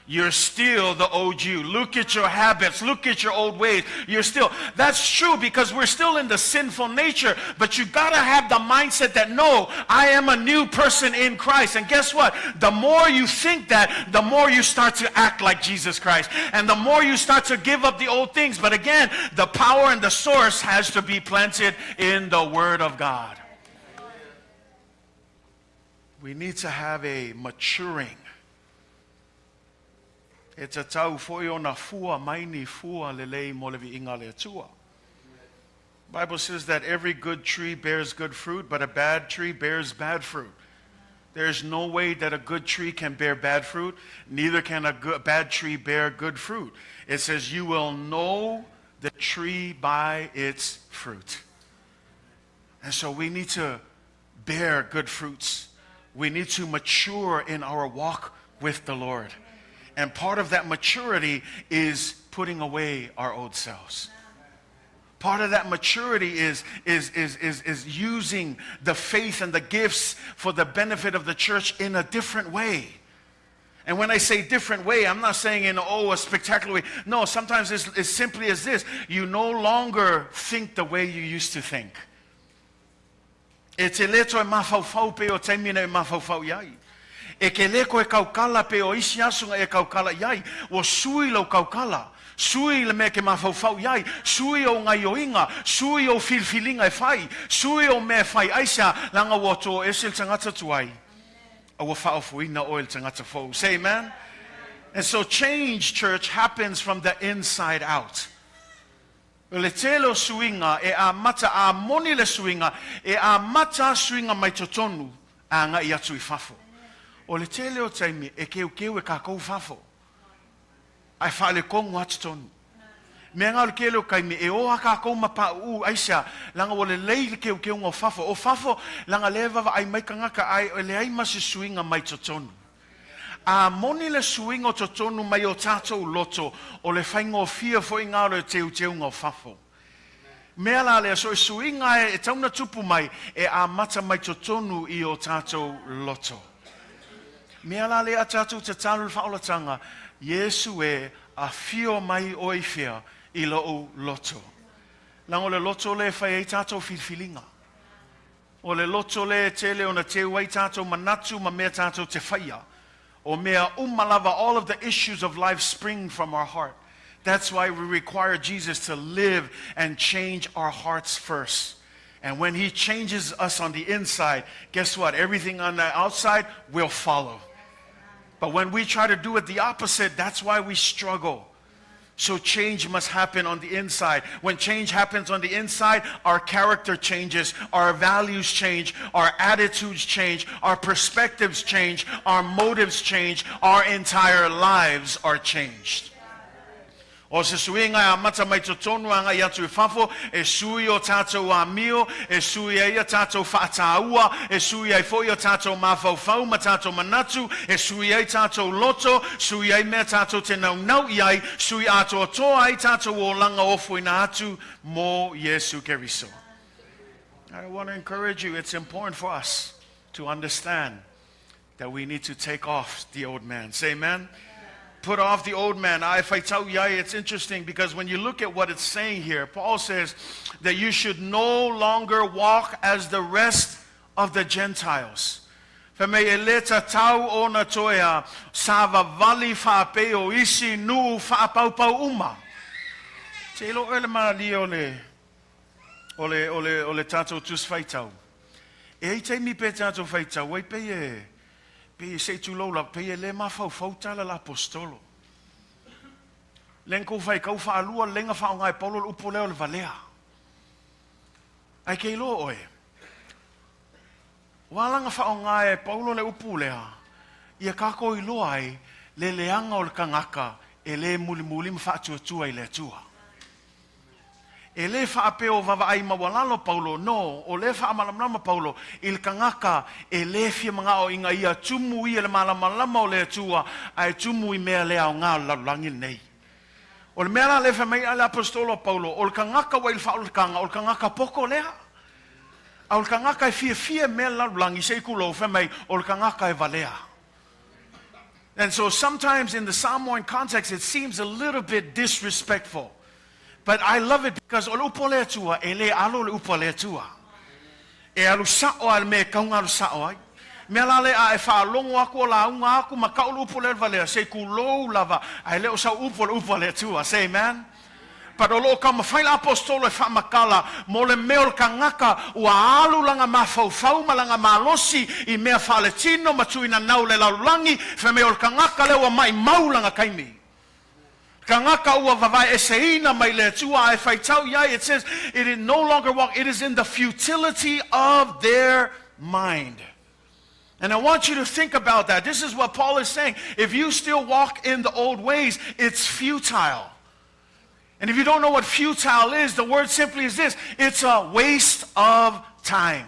You're still the old you. Look at your habits. Look at your old ways. You're still, that's true because we're still in the sinful nature, but you gotta have the mindset that no, I am a new person in Christ. And guess what? The more you think that, the more you start to act like Jesus Christ. And the more you start to give up the old things. But again, the power and the source has to be planted in the Word of God. We need to have a maturing. E te tau foi o na fua maini fua le lei mo le viinga le atua. Bible says that every good tree bears good fruit, but a bad tree bears bad fruit. There is no way that a good tree can bear bad fruit, neither can a good, bad tree bear good fruit. It says, You will know the tree by its fruit. And so we need to bear good fruits. We need to mature in our walk with the Lord. And part of that maturity is putting away our old selves. Part of that maturity is, is, is, is, is using the faith and the gifts for the benefit of the church in a different way. And when I say different way, I'm not saying in, oh, a spectacular way. No, sometimes it's as simply as this. You no longer think the way you used to think. E te le toe mafaufau pe o taimi na e mafaufau i ai. E ke le koe kaukala pe o isi aso na e kaukala i ai. Ua sui lou kaukala. Sui le mea e ke mafaufau i ai. Sui ou gaioiga. Sui ou filifiliga e fai. Sui ou mea e fai aisea leaga ua to ese le tagata tuai a ua faaofoina oe i le tagata fou. Say amen. And so change, church, happens from the inside out. O le tele o suiga e amata a moni le suiga e amata suiga mai totonu agai atu i fafo. O le tele o taimi e keukeu e kakou fafo ae faalekogo a totonu. Mea nga o le kele o kaimi e o a kakou ma pauu aisea leaga ua lelei le keukeuga o fafo. O fafo leaga lea e vavaai mai tagata ae e leai ma se suiga mai totonu. A moni le suiga o totonu mai o tatou loto, o le faigofie foi nga o le teuteuga o fafo. Mea la lea, so e suiga e tau na tupu mai, e amata mai totonu i o tatou loto. Mea la lea a tatou tatalo i le faaolataga, Iesu e, afio mai oe i fea? I lou loto. Leaga o le loto lea e fai ai tatou filifiliga. O le loto lea e tele ona teu ai tatou manatu ma mea tatou te faia. O mea uma lava, all of the issues of life spring from our heart. That's why we require Jesus to live and change our hearts first. And when he changes us on the inside, guess what? Everything on the outside will follow. But when we try to do it the opposite, that's why we struggle. So change must happen on the inside. When change happens on the inside, our character changes, our values change, our attitudes change, our perspectives change, our motives change, our entire lives are changed. O se suiga e amata mai totonu agai atu i fafo, e sui o tatou amio, e sui ai a tatou faatāua, e sui ai foi o tatou mafaufau ma tatou manatu, e sui ai tatou loto, sui ai mea tatou te naunau i ai, sui atoatoa ai tatou olaga ofoina atu mo Iesu Keriso. I want to encourage you, it's important for us to understand that we need to take off the old man. Say amen. Put off the old man. I tell you, it's interesting because when you look at what it's saying here, Paul says that you should no longer walk as the rest of the Gentiles. Fai mai e le tatau ona toe a savavali faapei o isi nuu faapaupau uma. Te iloa oe le malie o le, o le, o le, o le tatou Tusi Faitau. E ai taimi pe tatou faitau ai pei e, pei e se i tulou lava, pei e le mafaufau tala la aposetolo. Lea na kou faitau faalua le lega faaaoga e Paulo le upu lea o le valea. Ae ke iloa oe, ua ala ona faaaoga e Paulo le upu lea, ia kakou iloa ai le leaga o le tagata e le mulimuli ma faatuatua i le Atua. E le faapea o vaavaai maualalo Paulo, no, o lea e faamalamalama Paulo i le tagata e le fia manao ina ia tumu ia i le malamalama o le Atua, ae tumu i mea le aoga o le lalolagi lenei. O le mea la lea e fai mai ai le aposetolo a Paulo, o le tagata ua i le faaolataga, o le tagata poto lea. A o le tagata e fiafia i mea o le lalolagi, se i tulou, fai mai, o le tagata e valea. And so sometimes in the Samoan context, it seems a little bit disrespectful. But I love it because o le upu a le Atua, e le alo le upu a le Atua. E alu sao lava i le mea e tatau ona alu sao ai. Mea la lea a e faalogo aku o lauga aku ma kau le upu lea valea, se i kulou lava, ae le o sau upu o le upu a le Atua. Say amen. But o lo o taumafai le Aposetolo e faamatala mo le mea o le tagata ua alu lana mafaufau ma lana malosi i mea faaletino ma tuuinanau le lalolagi, fai mai o le tagata lea ua maimau lana taimi. Tagata ua vavaeeseina mai le Atua ae faitau i ai, it says, it is no longer walk, it is in the futility of their mind. And I want you to think about that. This is what Paul is saying. If you still walk in the old ways, it's futile. And if you don't know what futile is, the word simply is this it's a waste of time.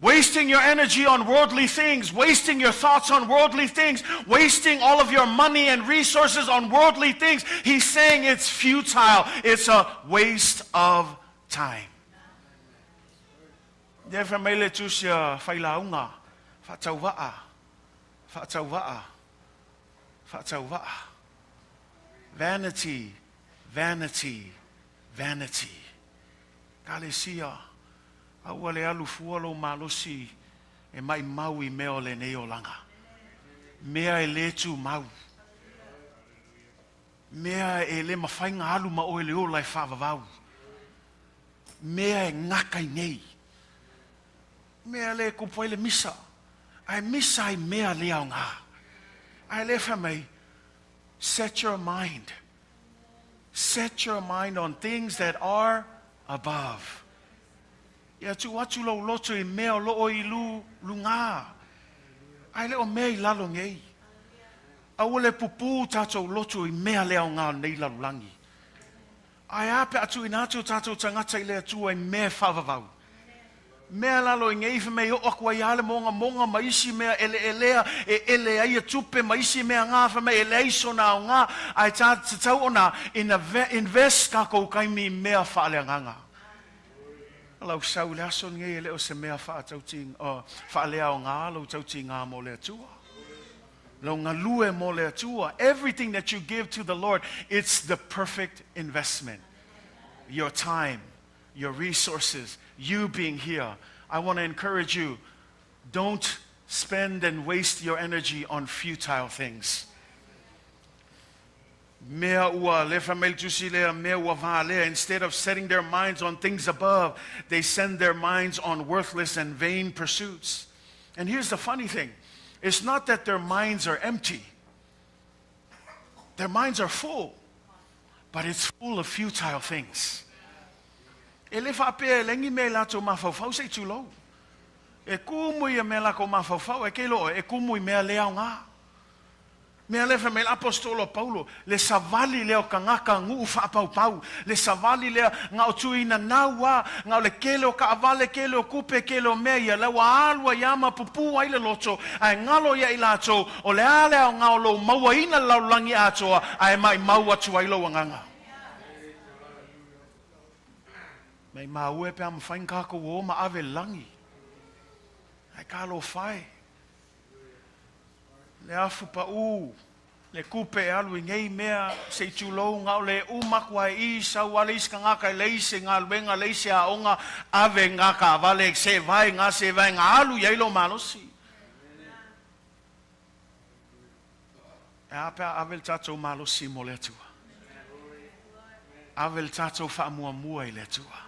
Wasting your energy on worldly things, wasting your thoughts on worldly things, wasting all of your money and resources on worldly things. He's saying it's futile. It's a waste of time. Lea fai mai le tusi a Failauga, Faatauvaa, faatauvaa, faatauvaa. Vanity, vanity, vanity. Ekalesia, aua le alu fua lou malosi e maimau i mea o lenei olaga. Mea e le tumau. Mea e le mafai ona alu ma oe i le ola e faavavau. Mea e gata i nei. Mea lea e kupu ai le misa. Ae misa ai mea le aoga. Ae lea fai mai, set your mind. Set your mind on things that are above. Ia tuu atu lou loto i mea o loo i lu, luga. Ae le o mea i lalo nei. Aua le pupū tatou loto i mea le aoga o lenei lalolagi. Ae a pe a tuuina atu o tatou tagata i le Atua i mea e faavavau? Mea lalo i nei fai mai e oo atu ai a le mogamoga ma isi mea eleelea e ele ai ia tupe ma isi mea ga fai mai e leai sona aoga ae ta tatau ona invest takou taimi i mea faaleagaga. Lau sau i le aso lenei e le o se mea faaleaoga lou tautiga mo le Atua. Lou galue mo le Atua. Everything that you give to the Lord, it's the perfect investment. Your time, your resources, you being here. I want to encourage you, don't spend and waste your energy on futile things. Mea ua le fai mai le Tusi lea, mea ua valea. Instead of setting their minds on things above, they send their minds on worthless and vain pursuits. And here's the funny thing. It's not that their minds are empty. Their minds are full, but it's full of futile things. E le faapea e leai ni mea i latou mafaufau se i tulou. E kumu ia mea lakou mafaufau, e ke iloa oe, e kumu i mea le aoga. Mea lea fai mai le Aposetolo o Paulo, Le savali lea o tagata nuu faapaupau, le savali lea na o tuuina nau a, na o le kele o taavale, kele o tupe, kele o mea ia, la ua alu ai a ma pupū ai le loto, ae galo ia i latou, o le a le aoga o lou mauaina le lalolagi atoa, ae maimau atu ai lou agaga. Maimau e pe a mafai ona tatou o ma ave i le lagi. Ae talofa e. Le afu paʻū, le kupe e alu i nei mea, se i tulou na o le uma atu ai i sau ale isi tagata e leai se galuega, leai se aoga, ave nga taavale se vae nga se vae nga alu i ai lou malosi. E a pe a ave le tatou malosi mo le Atua? Ave le tatou faamuamua i le Atua.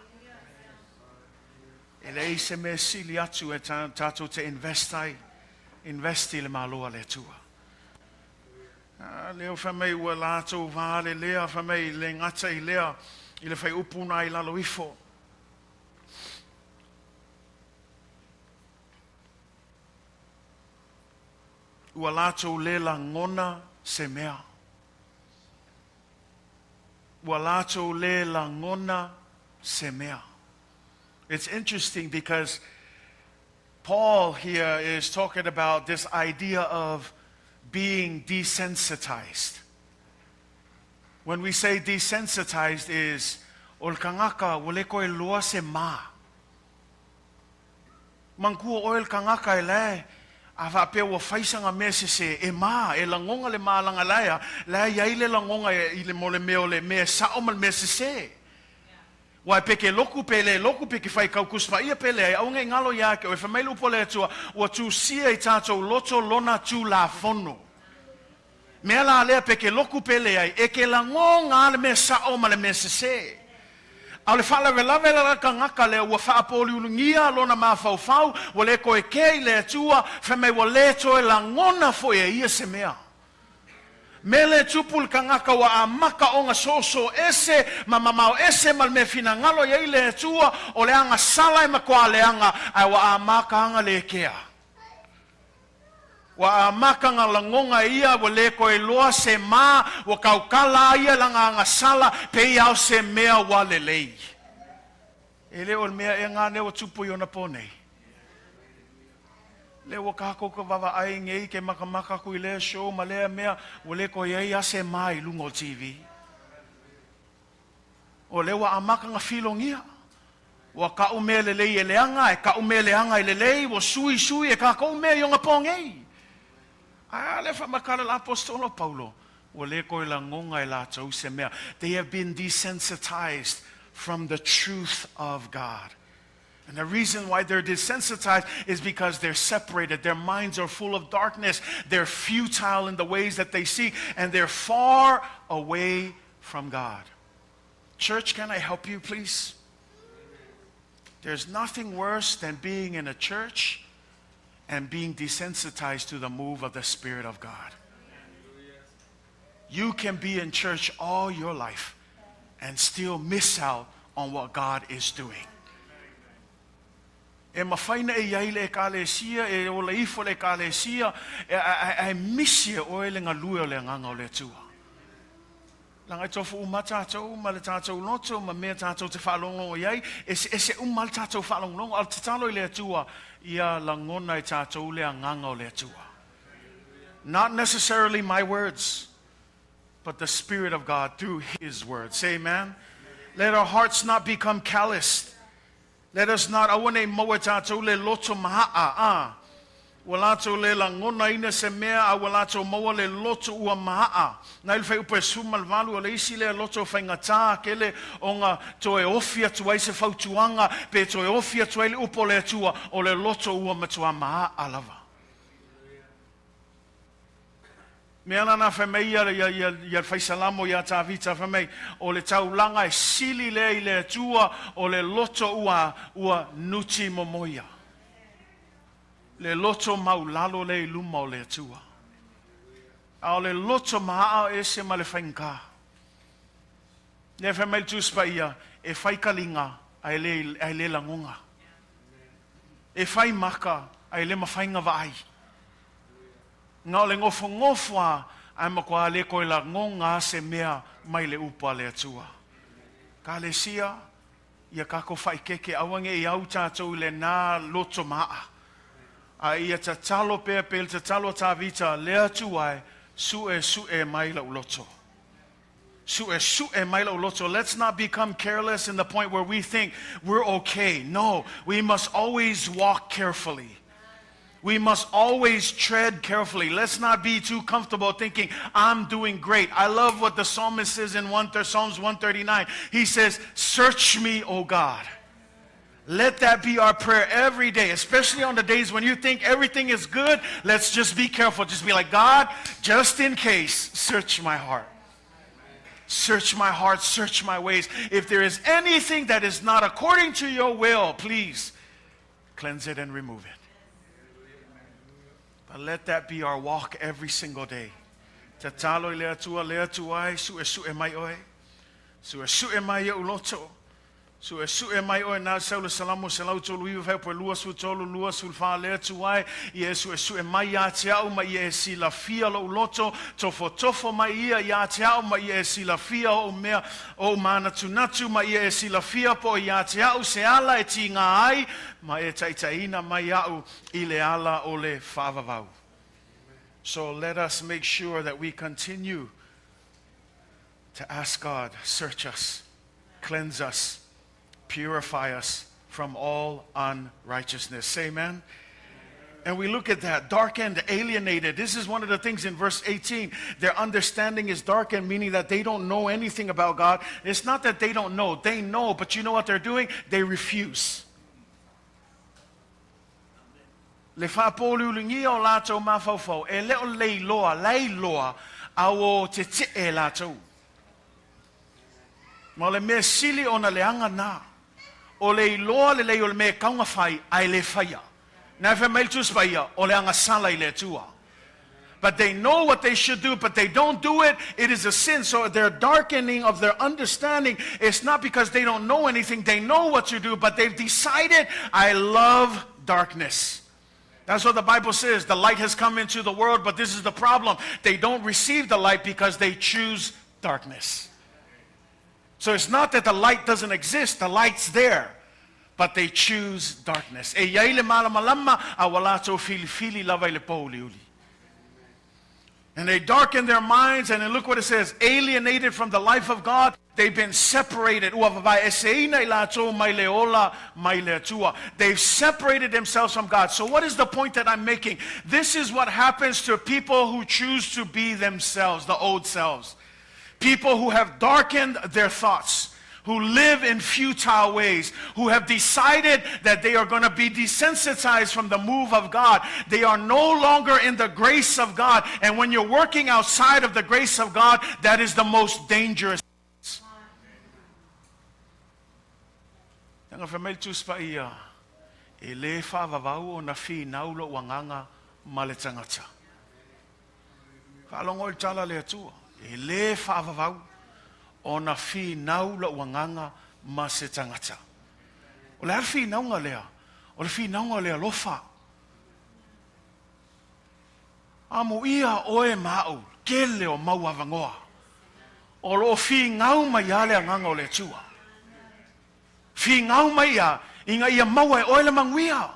E leai se mea sili atu e tatou te invest ai, invest i le Malo a le Atua. Lea fai mai ua latou vale lea, fai mai le gata i lea, i le whaiupu nā i lalo ifo. Ua latou le lagona se mea. Ua latou le lagona se mea. It's interesting because Paul here is talking about this idea of being desensitized. When we say desensitized is o le tagata ua le toe iloa se ma. Manatua oe le tagata e lae a faapea ua fai sana mea sese e ma, e lagona le ma leaga lae a, lae i ai le lagona i le mo le mea o le mea e sao ma le mea sese. Ua e pe ke loku pe le loku pe ke fai kau kusi paia pe leai, aua nei galo iā te oe, fai mai le upu a le Atua, ua tusia i tatou loto lona Tulafono. Mea la lea pe ke loku pe leai, e ke lagoga le mea sao ma le mea sesē. A o le faalavelave la tagata lea ua faapoliulugia lona mafaufau, ua le toe kea i le Atua, fai mai ua le toe lagona foi e ia se mea. Mea lea e tupu i le tagata ua amata ona soosoo ese ma mamao ese ma le mea finagalo i ai le Atua, o le agasala e matua leaga, ae ua amata aga le kea. Ua amata ona lagona e ia ua le toe iloa se ma, ua tautala a ia lana agasala, pei a o se mea ua lelei. E le o le mea ea lena lea ua tupu i ona po nei? Lea ua tatou te vaavaai nei ke matamata atu i lea show ma lea mea, ua le toe i ai a se ma i luga o le TV. O lea ua amata ona filogia. Ua ta'u mea lelei e leaga, ae ta'u mea leaga e lelei, ua suisui e kākou mea i ona pō nei. Ae a le faamatala le Aposetolo Paulo, ua le toe lagona e latou se mea. They have been desensitized from the truth of God. And the reason why they're desensitized is because they're separated. Their minds are full of darkness. They're futile in the ways that they see, and they're far away from God. Church, can I help you, please? There's nothing worse than being in a church and being desensitized to the move of the Spirit of God. You can be in church all your life and still miss out on what God is doing. E mafai ona e i ai i le Ekalesia, e ola ifo i le Ekalesia, ae misi e oe le galue o le Agaga o le Atua. Leaga e tofu uma tatou ma le tatou loto ma mea tatou te faalogologo i ai, eseese uma le tatou faalogologo, a o le tatalo i le Atua, ia lagona e tatou le Agaga o le Atua. Not necessarily my words, but the Spirit of God through His word. Say amen. Let our hearts not become calloused. Let us not, aua nei maua e tātou le loto maha'a, ā, ua lātou le lagonaina se mea, a ua lātou maua le loto ua maha'a. Na i le fuaiupu e 18, o le isi lea loto faigata tele ona toe ofi atu ai se fautuaga, pe toe ofi atu ai le upu o le Atua, o le loto ua matua maha'a lava. Mea lana fai mai ia, ia, ia, ia le Faisalamo iā Tavita, fai mai, O le taulaga e sili lea i le Atua, o le loto ua, ua nuti momoia. Le loto maulalo lea i luma o le Atua. A o le loto maaa e ese ma le faigata. Lea fai mai le Tusi Paia, e fai kaliga ae le, ae le lagoga. E fai maka ae le mafai ona vaai. Na o le nofonofo a, ae matua le toe lagona a se mea mai le upu a le Atua. Kalesia, ia tatou faaeteete, aua ne i au tatou i lena loto maaa. A ia tatalo pea pei le tatalo a Tavita, Le Atua e, suesue mai lou loto. Suesue mai lou loto. Let's not become careless in the point where we think we're okay. No, we must always walk carefully. We must always tread carefully. Let's not be too comfortable thinking, I'm doing great. I love what the psalmist says in Psalms 139. He says, Search me, O God. Let that be our prayer every day, especially on the days when you think everything is good. Let's just be careful. Just be like, God, just in case, search my heart. Search my heart, search my ways. If there is anything that is not according to your will, please cleanse it and remove it. But let that be our walk every single day. Tatalo i le Atua, le Atua e, suesue mai oe. Suesue mai ou loto. Suesue mai oe na sau le Salamo 139 fuaiupu e 23, 24, Le Atua e, ia e suesue mai ia te au ma ia e silafia lou loto, tofotofo mai ia ia te au ma ia e silafia ou mea, ou manatunatu ma ia e silafia po o ia te au se ala e tiga ai, ma e taitaiina mai au i le ala o le faavavau. So let us make sure that we continue to ask God, search us, cleanse us, purify us from all unrighteousness. Say amen. And we look at that, darkened, alienated. This is one of the things in verse 18. Their understanding is darkened, meaning that they don't know anything about God. It's not that they don't know, they know, but you know what they're doing? They refuse. Le faapōliuligia o latou mafaufau, e le o leiloa, lailoa, a ua tete'e latou. Ma o le mea sili ona leaga na, o le iloa lelei o le mea e tau na fai, ae le faia. Na e fai mai le Tusi Paia, o le agasala i le Atua. But they know what they should do, but they don't do it. It is a sin. So their darkening of their understanding, it's not because they don't know anything. They know what to do, but they've decided, I love darkness. That's what the Bible says. The light has come into the world, but this is the problem. They don't receive the light because they choose darkness. So it's not that the light doesn't exist, the light's there, but they choose darkness. E iai le malamalama a ua latou filifili lava i le pouliuli. And they darken their minds, and then look what it says alienated from the life of God, they've been separated. Ua vavaeseina i latou mai le ola mai le Atua. They've separated themselves from God. So, what is the point that I'm making? This is what happens to people who choose to be themselves, the old selves. People who have darkened their thoughts, who live in futile ways, who have decided that they are going to be desensitized from the move of God. They are no longer in the grace of God. And when you're working outside of the grace of God, that is the most dangerous. Leaga fai mai le Tusi Paia, E lē faavavau ona finau lou agaga ma le tagata. Faalogo i le tala a le Atua, E lē faavavau ona finau lou agaga ma se tagata. O le a le finauga lea? O le finauga o le alofa. Amuia oe ma a'u, tele o mau avanoa o lo o finau mai lava le agaga o le Atua. Finau mai ia ina ia maua e oe le manuia.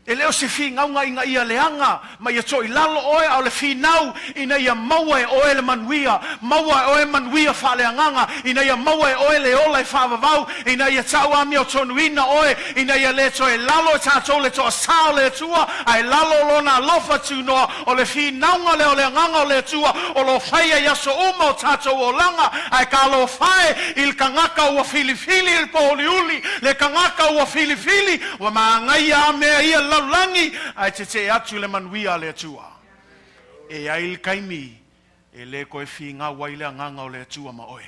E le o se finauga ina ia leaga ma ia toilalo oe, a o le finau ina ia maua e oe le manuia, maua e oe manuia faaleagaga, ina ia maua e oe le ola e faavavau, ina ia tauamiotonuina oe, ina ia le toe lalo e tatou le toasā o le Atua, a e lalo o Lona alofa tunoa. O le finauga lea o le Agaga o le Atua o lo o faia i aso uma o tatou olaga, ae talofa e i le tagata ua filifili i le pōuliuli, le tagata ua filifili, ua magaia a mea ia le lalolagi, ae tetee atu le manuia a le Atua. E ai le taimi e le toe figau ai le Agaga o le Atua ma oe.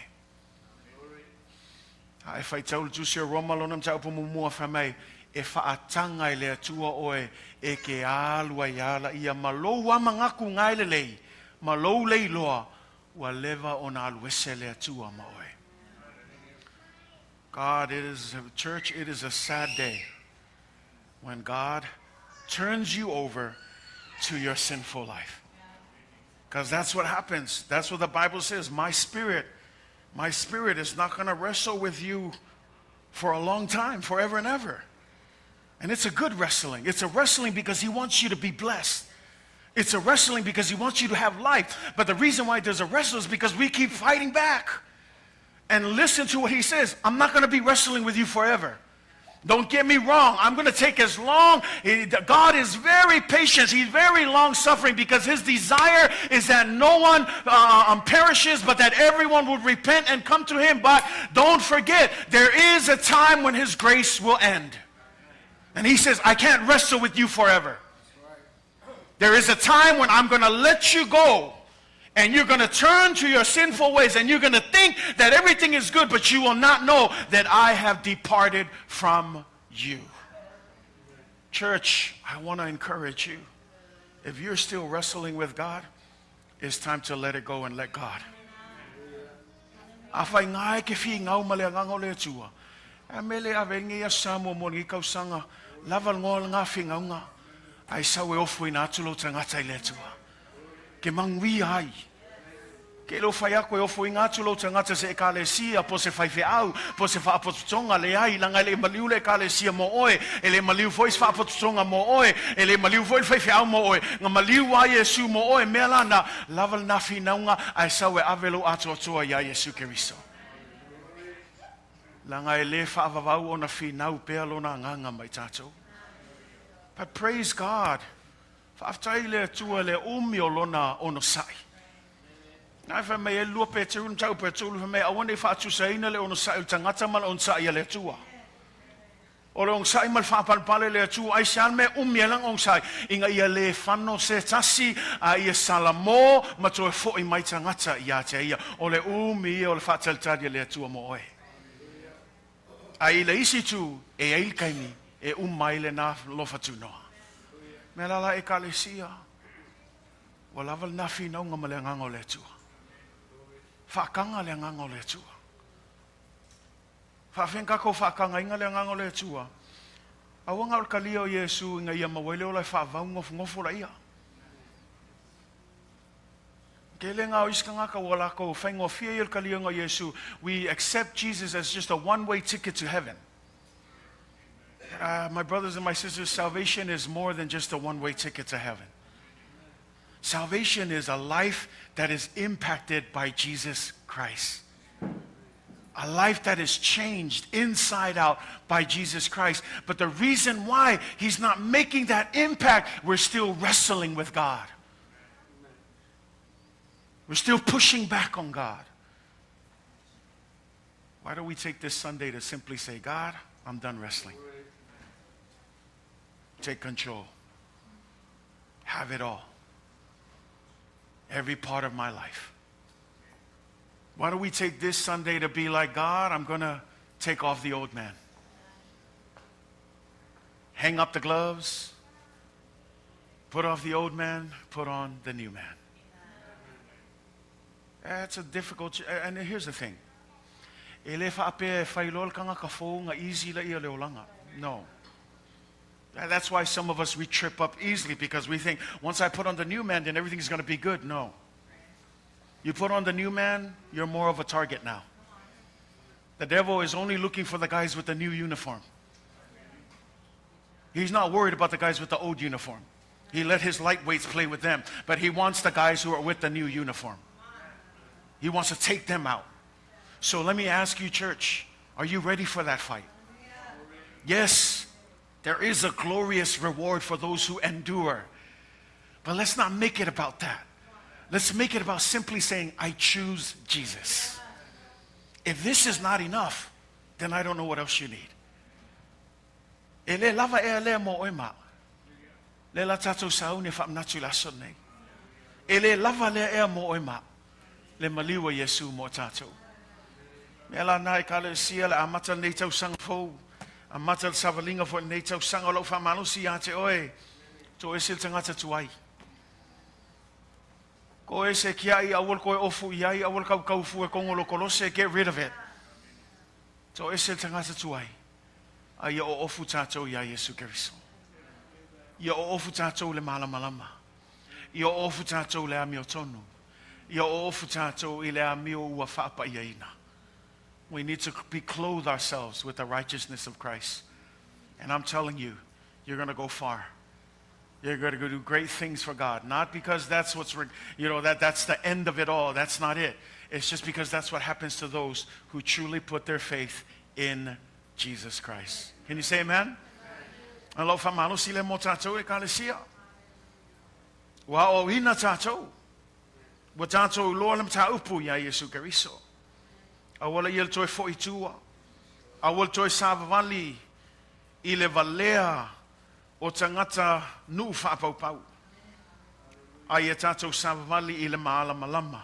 A e faitau le Tusi o Roma lona mataupu muamua fai mai, E faataga e le Atua oe e ke alu ai ala ia ma lou amanaku gae lelei, ma lou leiloa, ua leva ona alu ese le Atua ma oe. God, it is, church, it is a sad day when God turns you over to your sinful life. Because that's what happens. That's what the Bible says. My spirit, my spirit is not going to wrestle with you for a long time, forever and ever. And it's a good wrestling. It's a wrestling because he wants you to be blessed. It's a wrestling because he wants you to have life. But the reason why there's a wrestle is because we keep fighting back. And listen to what he says I'm not going to be wrestling with you forever. Don't get me wrong. I'm going to take as long. God is very patient. He's very long suffering because his desire is that no one perishes, but that everyone would repent and come to him. But don't forget, there is a time when his grace will end. And he says, I can't wrestle with you forever. There is a time when I'm going to let you go. And you're going to turn to your sinful ways and you're going to think that everything is good, but you will not know that I have departed from you. Church, I want to encourage you. If you're still wrestling with God, it's time to let it go and let God. Afai nga e ke figau ma le Agaga o le Atua, e me le ave ai lenei aso Samoa mo lenei tausaga, lava le goa o lena figauga, ae sau e ofoina atu lou tagata i le Atua. Ke manuia ai. Ke le o fai aku e ofoina atu lou tagata se Ekalesia, po se faifeau, po se faapotopotoga, leai, leaga e le i maliu le Ekalesia mo oe, e le maliu foi se faapotopotoga mo oe, e le maliu foi le faifeau mo oe, na maliu a Iesu mo oe, mea lana, lava lena finauga, ae sau e ave lou atoatoa iā Iesu Keriso. Leaga e le faavavau ona finau pea lona Agaga ma i tatou. But praise God, Faafetai i le Atua le umi o lona onosai. Na fai mai e lua Peteru na tau Petulu fai mai aua ne i faatusaina le onosai o le tagata ma le onosai a le Atua. O le onosai ma le faapalepale le Atua ai se a le mea umi ai lana onosai ina ia le fano se tasi a ia salamo ma toe foi mai tagata ia te ia. O le umi ia o le faatalitali a le Atua mo oe. A i le isi itu, e i ai le taimi e uma ai lena alofa tunoa. Mea la la Ekalesia, ua lava lena finauga ma le Agaga o le Atua. Faataga le Agaga o le Atua. Faafeai tatou faatagaina le Agaga o le Atua. Aua ga o le kalia o Iesu ina ia maua ai le ola e faavau gofogofo laia. Tele ga o isi tagata ua lakou faigofie ia le kaliaga o Iesu. We accept Jesus as just a one way ticket to heaven. My brothers and my sisters, salvation is more than just a one way ticket to heaven. Salvation is a life that is impacted by Jesus Christ. A life that is changed inside out by Jesus Christ. But the reason why he's not making that impact, we're still wrestling with God. We're still pushing back on God. Why don't we take this Sunday to simply say, God, I'm done wrestling. Take control. Have it all. Every part of my life. Why don't we take this Sunday to be like, God, I'm going to take off the old man. Hang up the gloves. Put off the old man, put on the new man. That's a difficult, and here's the thing. E le faapea e fai loa le tagata fou ona easy lea le olaga. No. That's why some of us, we trip up easily because we think, once I put on the new man, then everything's going to be good. No. You put on the new man, you're more of a target now. The devil is only looking for the guys with the new uniform. He's not worried about the guys with the old uniform. He let his lightweights play with them, but he wants the guys who are with the new uniform. He wants to take them out. So let me ask you, church, are you ready for that fight? Yes, there is a glorious reward for those who endure. But let's not make it about that. Let's make it about simply saying, I choose Jesus. If this is not enough, then I don't know what else you need. E le lava ea lea mo oe ma. Le la tatou sauni e faamanatu i le aso lenei. E le lava lea ea mo oe ma. Le maliu o Iesu mo tatou. Mea la na Ekalesia le amata lenei tausaga fou. Amata le savaliga foi lenei tausaga o lau faamalosi ia te oe. Toese le tagata tuai. Toese kiai aua le toe ofu i ai, aua le kaukaufu e kogolokolose, get rid of it. Toese le tagata tuai. A ia oofu tatou iā Iesu Keriso. Ia oofu tatou i le malamalama. Ia oofu tatou i le amiotonu. Ia oofu tatou i le amio ua faapaiaina. We need to be clothe ourselves with the righteousness of Christ. And I'm telling you, you're going to go far. You're going to go do great things for God. Not because that's what's, you know, that, that's the end of it all. That's not it. It's just because that's what happens to those who truly put their faith in Jesus Christ. Can you say amen? O lau faamalosi lea mo tatou Ekalesia. Ua aoaoina tatou. Ua tatou iloa le mataupu iā Iesu Keriso. Aua laia le toe fo'i i tua. Aua le toe savavali i le valea o tagata nuu faapaupau. A ia tatou savavali i le malamalama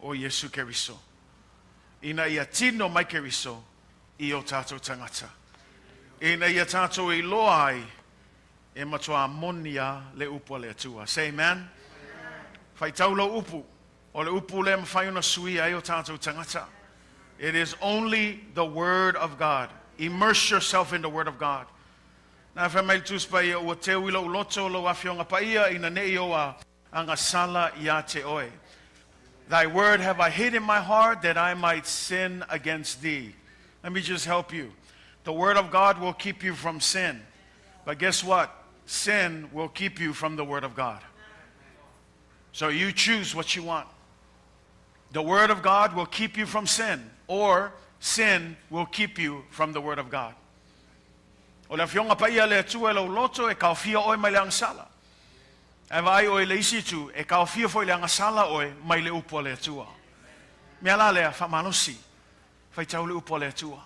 o Iesu Keriso. Ina ia tino mai Keriso i o tatou tagata. Ina ia tatou iloa ai e matuā moni lava le upu a le Atua. Say amen. Faitau lou upu. O le upu lea e mafai ona suia ai o tatou tagata. It is only the word of God. Immerse yourself in the word of God. Na fai mai le Tusi Paia, Ua teu i lou loto lou Afioga Paia ina ne i ou agasala ia te oe. Thy word have I hid in my heart that I might sin against thee. Let me just help you. The word of God will keep you from sin. But guess what? Sin will keep you from the word of God. So you choose what you want. The word of God will keep you from sin, or sin will keep you from the word of God. O le Afioga Paia a le Atua i lou loto e kaofia oe mai le agasala. Ae vaai oe i le isi itu, e kaofia foi le agasala oe mai le upu a le Atua. Mea la lea, faamalosi, faitau le upu a le Atua.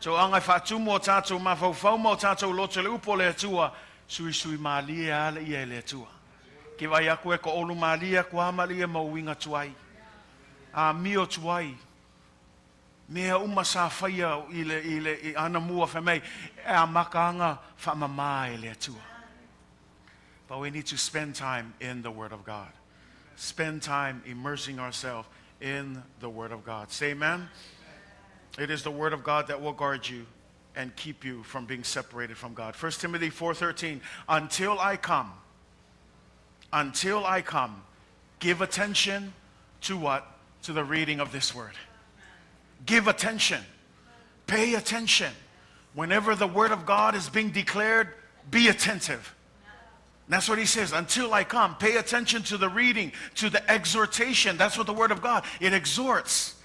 Tauaga e faatumu o tatou mafaufau ma o tatou loto i le upu a le Atua, suisui malie lava le ia e le Atua. Ke vaai aku e ko olu malie aku lava ma le ia mau uiga tuai. Amio tuai. Mea uma sa faia i le, i le, i anamua fai mai, e amata aga faamama e le Atua. But we need to spend time in the Word of God. Spend time immersing ourselves in the Word of God. Say amen. It is the Word of God that will guard you. and keep you from being separated from God. 1 Timothy 4:13 Until I come until I come give attention to what? To the reading of this word. Give attention. Pay attention. Whenever the word of God is being declared, be attentive. And that's what he says. Until I come, pay attention to the reading, to the exhortation. That's what the word of God, it exhorts.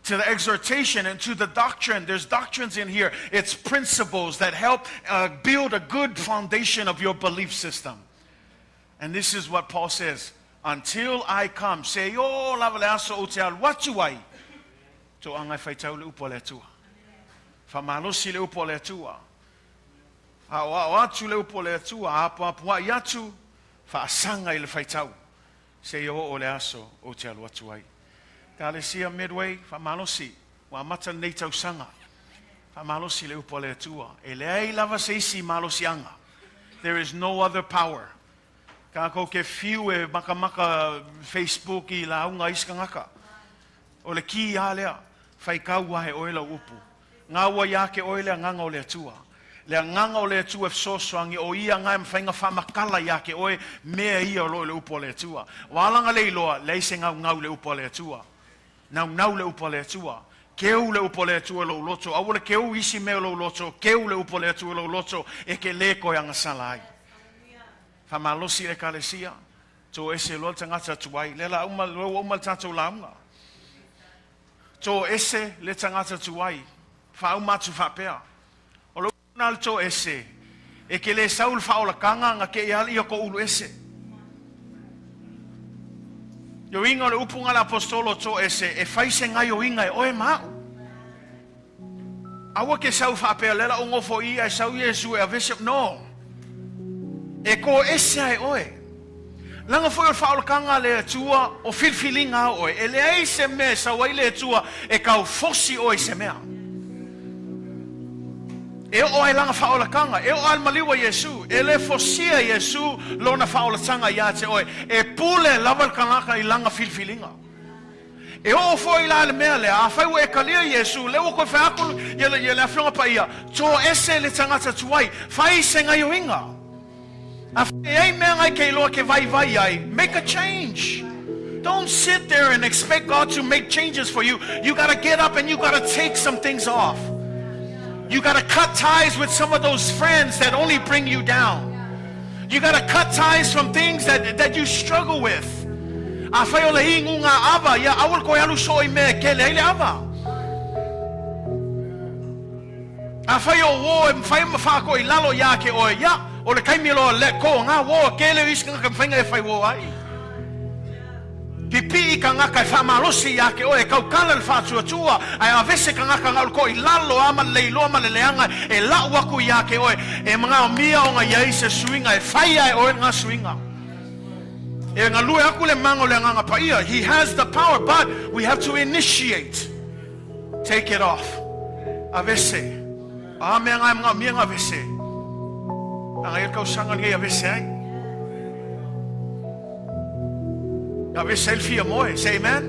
To the exhortation and to the doctrine. There's doctrines in here. It's principles that help build a good foundation of your belief system. And this is what Paul says. Until I come, seia oo lava le aso ou te alu atu ai. Toaga e faitau le upu a le Atua. Faamalosi le upu a le Atua. Aoao atu le upu a le Atua, apoapoai atu, faasaga i le faitau. Seia oo le aso ou te alu atu ai. Ekalesia Medway, faamalosi, ua amata lenei tausaga. Faamalosi le upu a le Atua. E leai lava se isi malosiaga. There is no other power. Kākou ke fiu e makamaka Facebook i lauga a isi tagata. O le kī lava lea, faitau lava e oe lau upu. Gaua iā te oe le Agaga o le Atua. Le Agaga o le Atua e fesoasoani, o ia ga e mafai ona faamatala iā te oe mea ia o lo o i le upu a le Atua. Ua ala ona le iloa, leai se gaugau i le upu a le Atua. Naunau le upu a le Atua. Keu le upu a le Atua i lou loto. Aua le keu i isi mea o lou loto, keu le upu a le Atua i lou loto e te lē toe agasala ai. Faamalosi le Ekalesia, toese loa le tagata tuai. Lea la uma, lea ua uma le tatou lauga. Toese le tagata tuai. Faauma atu faapea. O le upu lena le toese, e ke lē sau le faaolataga na te i ala ia ko ulu ese. Ioiga o le upu na le aposetolo toese, e fai se gaioiga e oe ma a'u. Aua ke sau faapea lea la ou nofo i ae sau Iesu e avese no. E toese ai oe. Leaga foi o le faaolataga a le Atua o filifiliga a oe. E leai se mea e sau ai le Atua e tau fosi oe i se mea. E oo ai lana faaolataga, e oo ai le maliu a Iesu. E le fosia Iesu lona faaolataga iā te oe. E pule lava le kanaka i lana filifiliga. E oo foi la le mea lea, afai ua e talia Iesu, lea ua toe fai atu ia le Afioga Paia, toese le tagata tuai, fai se gaioiga. Afai e ai mea ngai ke iloa ke vaivai ai, make a change. Don't sit there and expect God to make changes for you. You gotta get up and you gotta take some things off. You gotta cut ties with some of those friends that only bring you down. You gotta cut ties from things that, that you struggle with. Afai o le inuga ava, ia aua le toe alu soo i mea e kele ai le ava. Afai o uō e mafai ma faatoʻi lalo iā ke oe, ia, o le taimi loa let go ngā uō e kele o isi tagata mafai e fai uō ai. Pipii tagata e faamalosi iā te oe, e tautala le faatuatua, ae avese tagata na o le toʻi lalo a ma le leiloa ma le leaga e lau aku iā te oe, e manaomia ona i ai se suiga e fai ae oe lena suiga. E galue aku le mana o le Agaga Paia. He has the power, but we have to initiate. Take it off. Avese. A mea nga e manaomia na avese. Aga ia le tausaga lenei avese ai. Avese ai le fia moe. Say amen.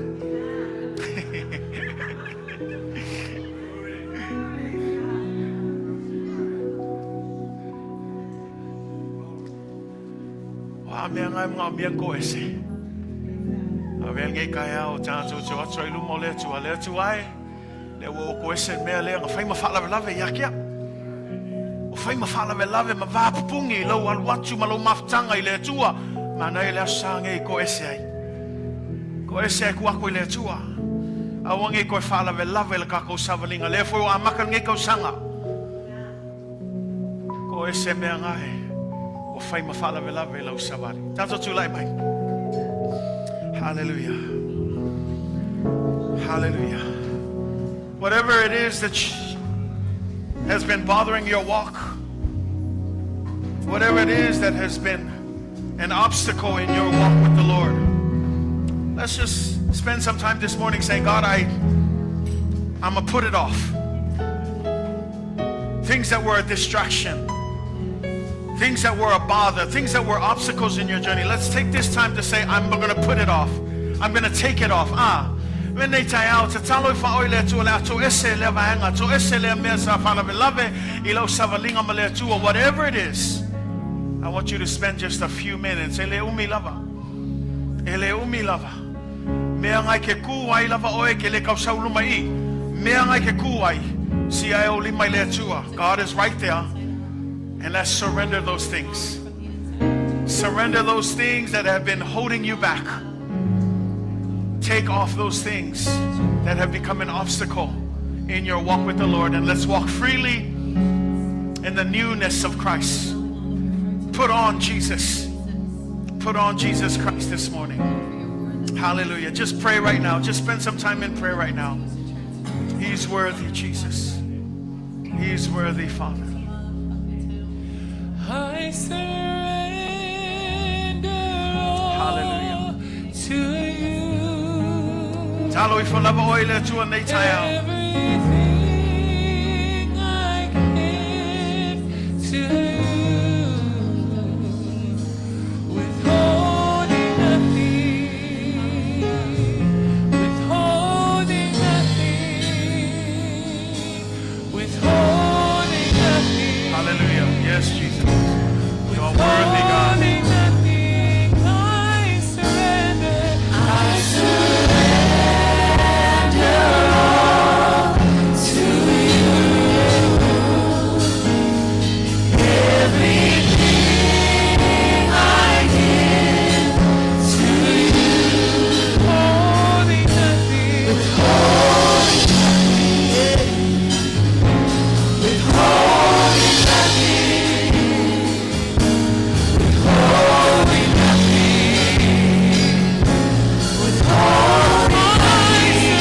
O a mea nga e manaomia na toese. Avea lenei taeao tatou te o atu ai i luma o le Atua. Le Atua e, lea ua ou toese le mea lea na fai ma faalavelave ia te au. Ua fai ma faalavelave ma va pupuni i lou alu atu ma lou mafutaga i le Atua. Manaia le aso sa nei toese ai. Toese ai ku aku i le Atua. Aua nei toe faalavelave le tatou savaliga. Lea foi ua amata lenei tausaga. Toese mea nga e ua fai ma faalavelave i lau savali. Tatou tulai mai. Hallelujah. Hallelujah. Whatever it is that has been bothering your walk, whatever it is that has been an obstacle in your walk with the Lord, let's just spend some time this morning saying, God, I'm going to put it off. Things that were a distraction, things that were a bother, things that were obstacles in your journey. Let's take this time to say, I'm going to put it off. I'm going to take it off. Ah, Lenei taeao, tatalo ifo faaoe i le Atua o le a toese lea vaega, toese lea mea sa faalavelave i lau savaliga ma le Atua. Whatever it is, I want you to spend just a few minutes. E le umi lava. E le umi lava. Mea ngai ke kū ai lava oe ke le kausau luma i. Mea ngai ke kū ai. Si ai o lima i le Atua. God is right there. And let's surrender those things. Surrender those things that have been holding you back. Take off those things that have become an obstacle in your walk with the Lord, and let's walk freely in the newness of Christ. Put on Jesus. Put on Jesus Christ this morning. Hallelujah. Just pray right now. Just spend some time in prayer right now. He's worthy, Jesus. He's worthy, Father. I surrender all Hallelujah. to you. Talo ifo lava oe le Atua nei taeao. Everything I give to you, withholding nothing, withholding nothing, withholding nothing. Hallelujah. Yes, Jesus. You are worthy, God. Withholding nothing, I surrender. I surrender all to you. Everything I give to you. Withholding nothing. Withholding nothing. Withholding nothing. Withholding nothing. Withholding nothing.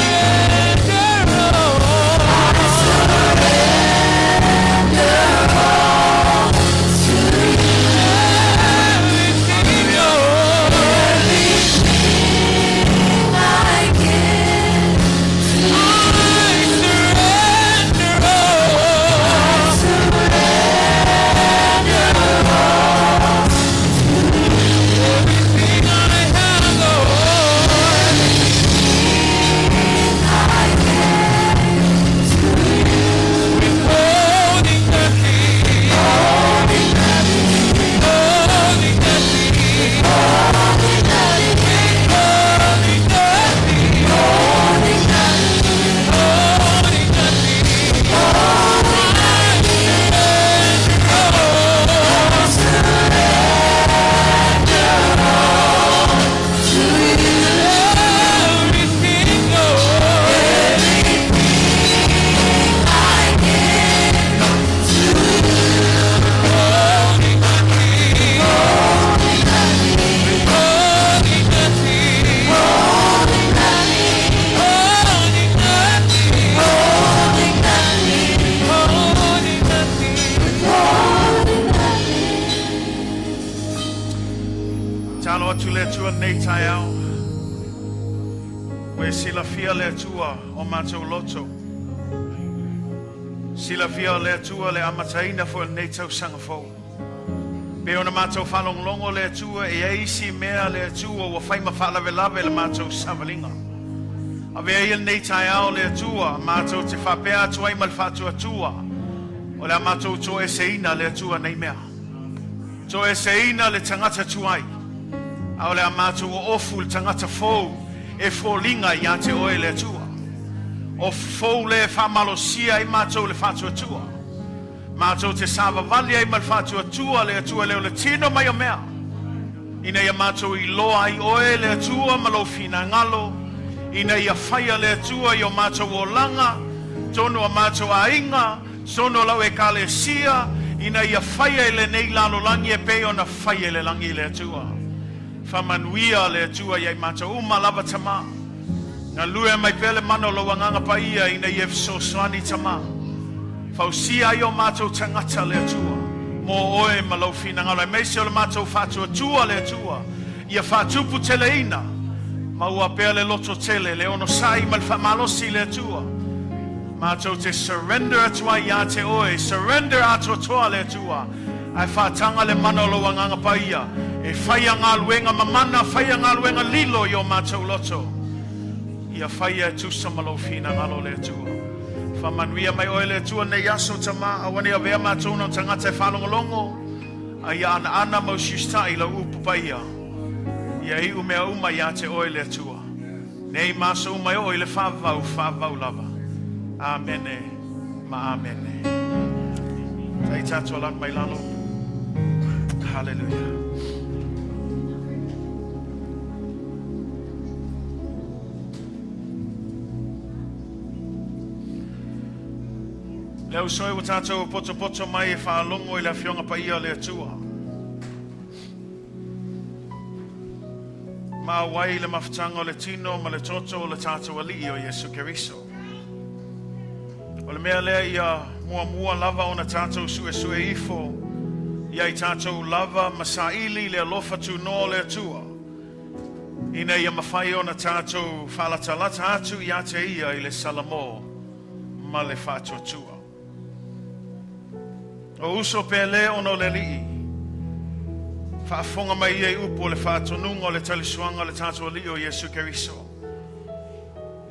I surrender all. I surrender all to you. Everything, Lord. Everything I give to you. I surrender all. I surrender all. Everything I have, Lord. Everything I give to you. Withholding nothing. Withholding nothing. Withholding nothing. Withholding nothing. Withholding nothing. Withholding nothing. Withholding nothing. Withholding nothing. I surrender all to you. Everything, Lord. Everything I give to you. Withholding nothing. Withholding nothing. Withholding nothing. Withholding nothing. Withholding nothing. Withholding nothing. Withholding nothing. Withholding nothing. Talo atu le Atua nei taeao. Ua e silafia le Atua o matou loto. Silafia le Atua le amataina foi o lenei tausaga fou. Pei ona matou faalogologo le Atua e iai isi mea le Atua ua fai ma faalavelave le matou savaliga. Avea ia lenei taeao le Atua matou te faapea atu ai ma le faatuatua o le a matou toeseina le Atua nei mea. Toeseina le tagata tuai, a o le a matou oofu le tagata fou e foliga ia te oe le Atua. Ofu fou lea e faamalosia ai matou le faatuatua. Matou te savavali ai ma le faatuatua le Atua lea o le tino mai o mea, ina ia matou iloa ai oe le Atua ma lou finagalo, ina ia faia le Atua i o matou olaga, tonu a matou aiga, tonu o lau Ekalesia, ina ia faia i lenei lalolagi e pei ona faia i le lagi i le Atua. Faamanuia le Atua ia i matou uma lava Tama. Galue mai pea le mana o lou Agaga Paia ina ia fesoasoani Tama. Fausia ai o matou tagata le Atua mo oe ma lou finagalo aemaise o le matou faatuatua le Atua ia faatupu teleina maua pea le loto tele le onosai ma le faamalosi le Atua matou te surrender atu ai ia te oe surrender atoatoa le Atua ae faataga le mana o lou Agaga Paia e faia galuega mamana faia galuega lilo i o matou loto. Ia faia e tusa ma Lou finagalo, le Atua. Faamanuia mai Oe, le Atua, nei aso, Tamā, aua ne i avea matou na o tagata e faalogologo, a ia anaana ma usiusitai i Lau upu paia. Ia iu mea uma iā te Oe, le Atua, nei ma aso uma e oo i le faavavau, faavavau lava. Amene ma amene. Tai tatou alanu mai lalo. Hallelujah. Le uso e ua tātou potopoto mai e faalogo i le Afioga Paia o le Atua. Ma auai i le mafutaga o le tino ma le toto o le tātou Alii o Iesu Keriso. O le mea lea ia muamua lava ona tātou suesue ifo ia i tātou lava ma saili le alofa tunoa o le Atua ina ia mafai ona tātou faalatalata atu iā te Ia i le Salamo ma le faatuatua. O uso pele ona o le Alii, faafofoga mai ia i upu o le faatonuga o le talisuaga o le tātou Alii o Iesu Keriso,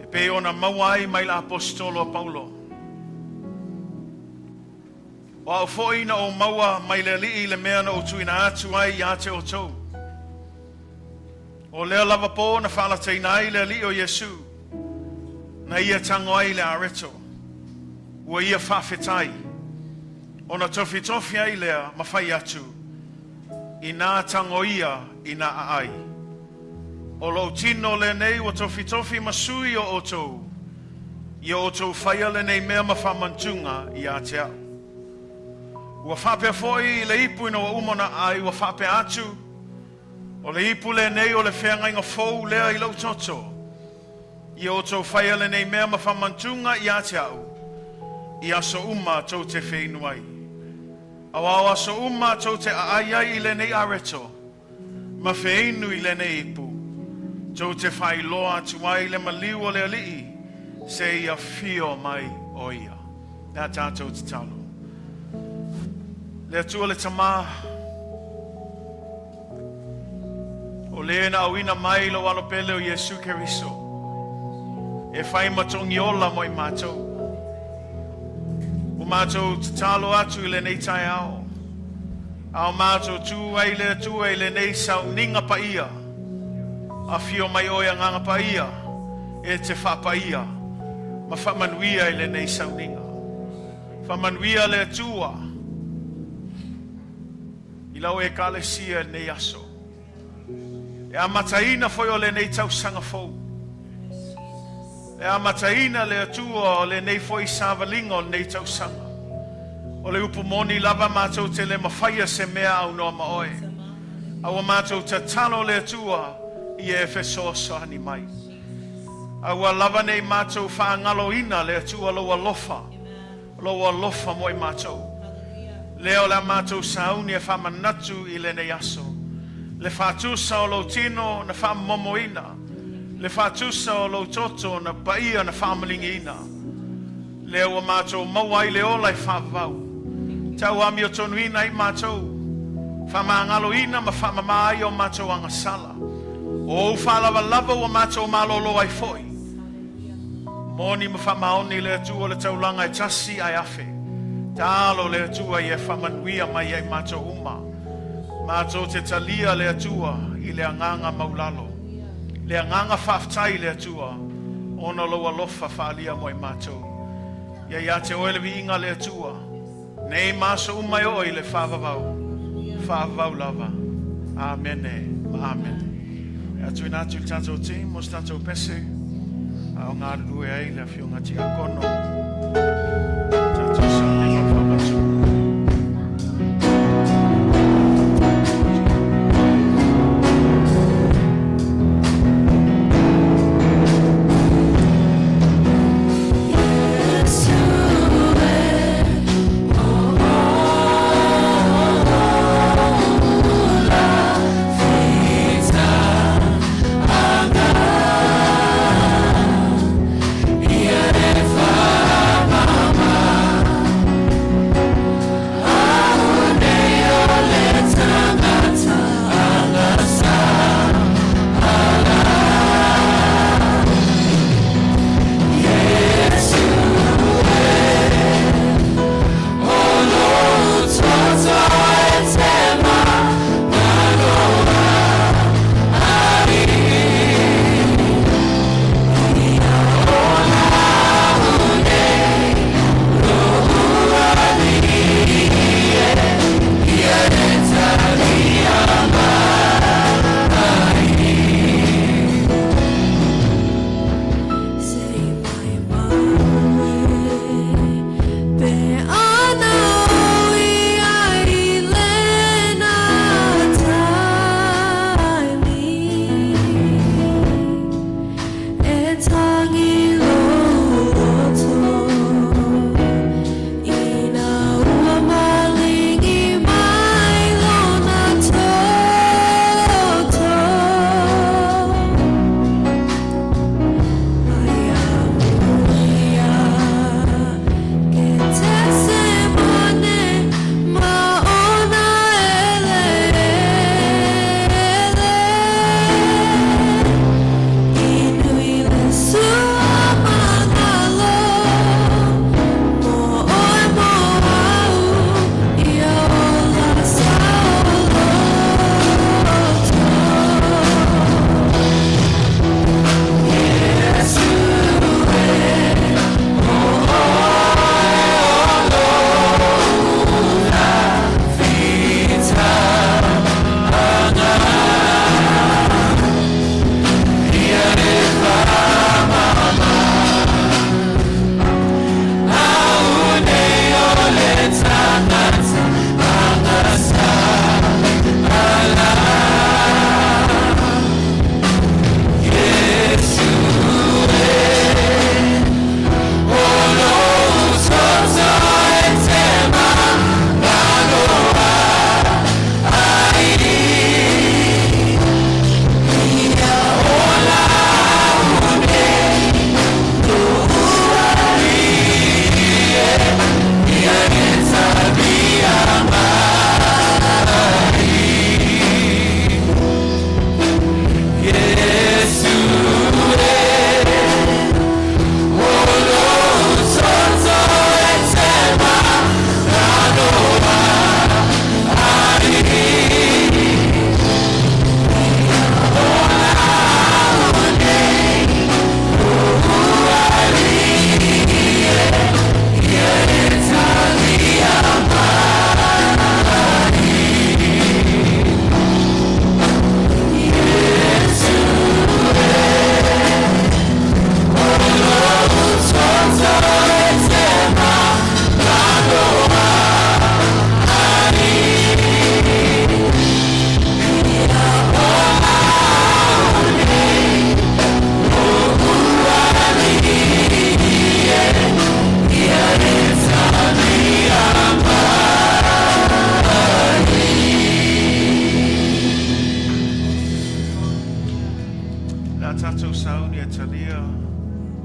e pei ona maua ai mai le Aposetolo a Paulo. O au foi na ou maua mai le Alii le mea na ou tuuina atu ai iā te outou. O lea lava pō na faalataina ai le Alii o Iesu, na ia tago ai le areto, ua ia faafetai, ona tofitofi ai lea ma fai atu, Inā tago ia i nā aai. O lou tino lenei ua tofitofi ma sui o outou, ia outou faia lenei mea ma faamantuga iā te au. Ua faapea foi i le ipu ina ua uma ona aai, ua faapea atu, O le ipu lenei o le feagaiga fou lea i lou toto. Ia outou faia lenei mea ma faamantuga iā te au, i aso uma tou te feinu ai. Aua o aso uma tou te aai ai i lenei areto, ma feinu i lenei ipu, tou te faailoa atu ai le maliu o le Alii seia fio mai o Ia. Le a tatou tatalo. Le Atua le Tamā, o le na auina mai lou alo pele o Iesu Keriso, e fai ma togiola mo i matou. Ua matou tatalo atu i lenei taeao, A o matou tū ai le Atua i lenei sauniga paia, afio mai Oe Agaga Paia e te faapaia ma faamanuia i lenei sauniga. Faamanuia le Atua i lau Ekalesia i lenei aso. E amataina foi o lenei tausaga fou. E amataina le Atua o lenei foi savaliga o lenei tausaga. O le upu moni lava matou te le mafaia se mea aunoa ma Oe. A ua matou tatalo le Atua ia e fesoasoani mai. A ua lava nei matou faagaloina le Atua Lou alofa, Lou alofa mo i matou. Lea o le a matou sauni e faamanatu i lenei aso, le faatusa o Lou tino na faamomoina, le faatusa o Lou toto na paia na faamaligiina. Lea ua matou maua ai le ola e faavavau, tau amiotonuina ai matou, faamagaloina ma faamama ai o matou agasala. O Ou faalavalava ua matou malolo ai foi. Moni ma faamaoni le Atua o le taulaga e tasi ae afe. Taalo le Atua ia e faamanuia mai ai matou uma. Matou te talia le Atua i le agaga maulalo. Le agaga faafetai i le Atua ona o lou alofa faaalia mo i matou. Ia ia te oe le viiga le Atua, nei ma aso uma e oo i le faavavau, faavavau lava. Amene ma amene. E atuina atu i le tatou team mo se tatou pese a o galulue ai le Afioga Tiakono. Tatou sauniga faamatu.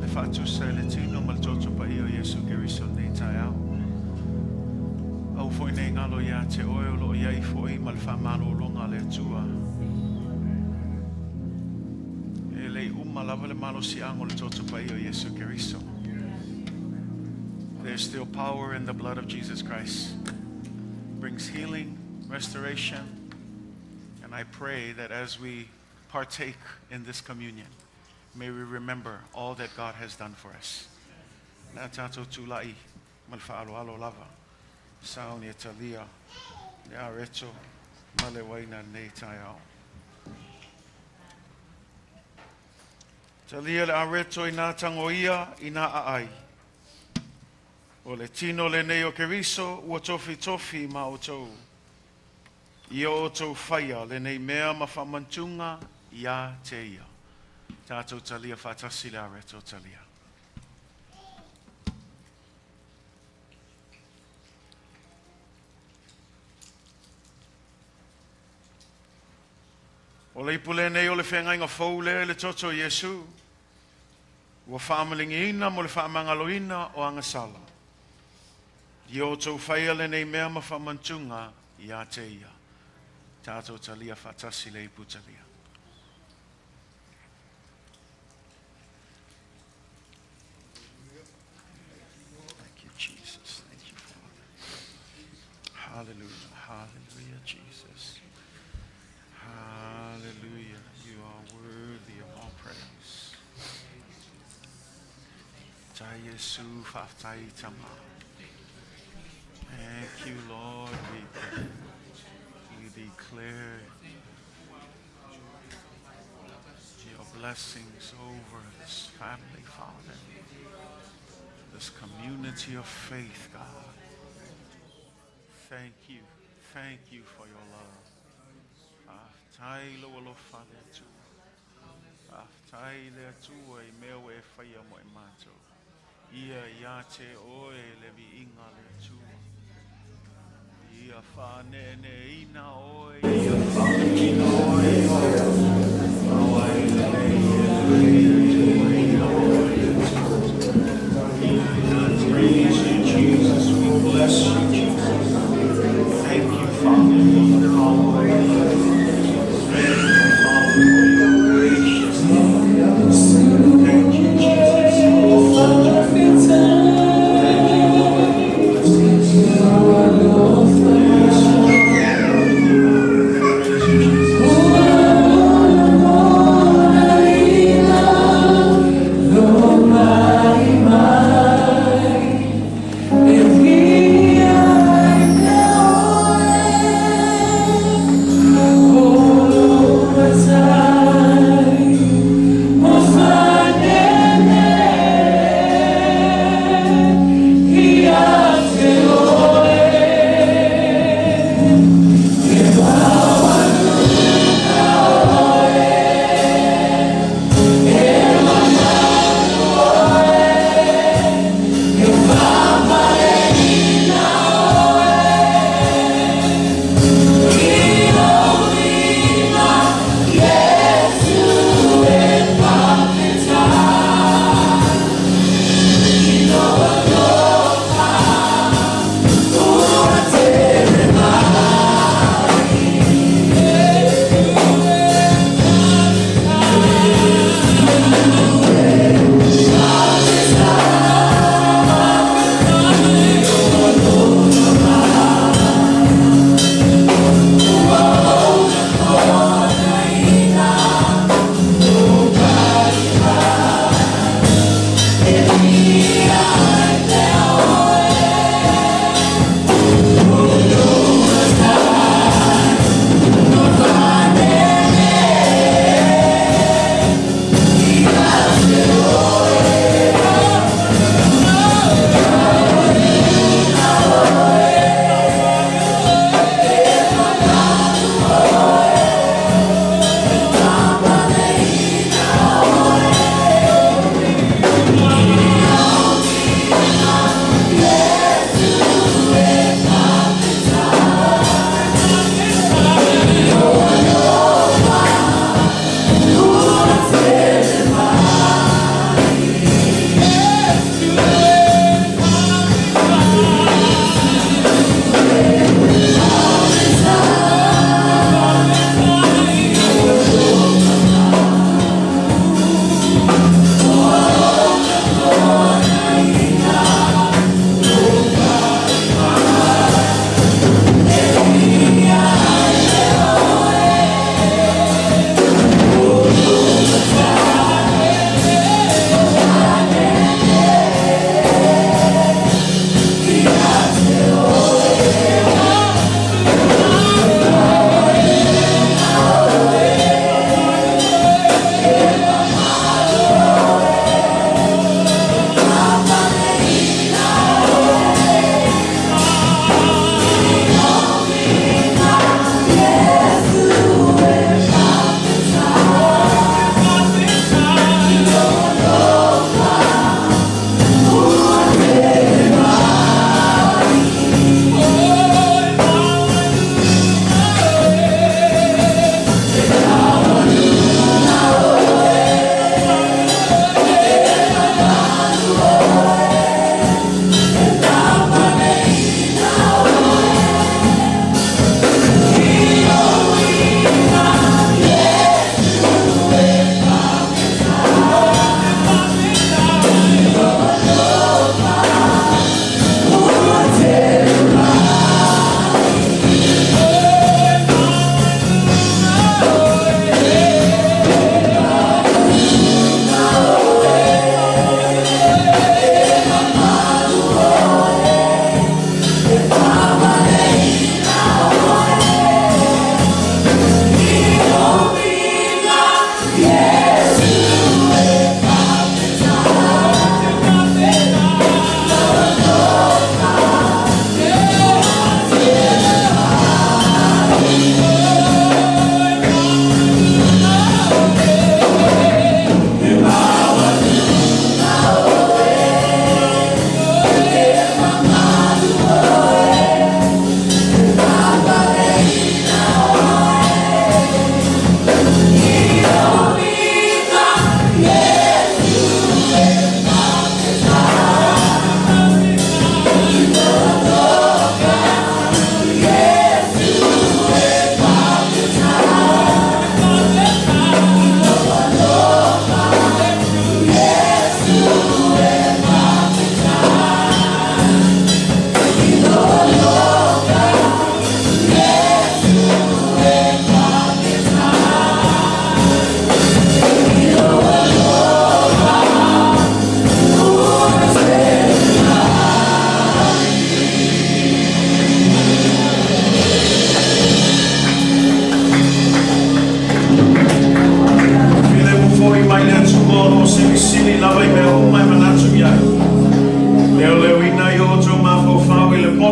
Le faatusa i le tino ma le toto paia o Iesu Keriso i lenei taeao. Aua foi nei galo ia te oe o lo o i ai foi ma le faamalologa a le Atua. E le i uma lava le malosiaga o le toto paia o Iesu Keriso. There's still power in the blood of Jesus Christ. Brings healing, restoration, and I pray that as we partake in this communion, may we remember all that God has done for us. Le a tatou tulai ma le faaaloalo lava, sauni e talia le areto ma le uaina i lenei taeao. Talia le areto inā tagoia inā aai. O le tino lenei o Keriso ua tofitofi ma outou. Ia outou faia lenei mea ma faamantuga ia te ia. Tatou talia faatasi le areto talia. O le ipu lenei o le feagaiga fou lea i le toto o Iesu, ua faamaligiina mo le faamagaloina o agasala. Ia outou faia lenei mea ma faamantuga ia te ia. Tatou talia faatasi le ipu talia. Thank you, Jesus. Thank you, Father. Hallelujah. Hallelujah, Jesus. Hallelujah. You are worthy of all praise. Tai Yesu faafetai tama. Thank you, Lord. We, we declare your blessings over this family, Father. This community of faith, God. Thank you. Thank you for your love. Faafetai lou alofa le Atua. Faafetai le Atua i mea ua e faia mo i matou. Ia ia te oe le viiga le Atua. Ia faaneeneeina oe. Ia faamanino oe Aua e lelei e lelei e oe le Atua. Ia ia te Praise you, Jesus. We bless you, Jesus. Thank you, Father, for the power of love. Thank you, Father, for your gracious love. Thank you, Jesus. Thank you, Lord, for blessing us. Yes, Lord. Praise you, Jesus.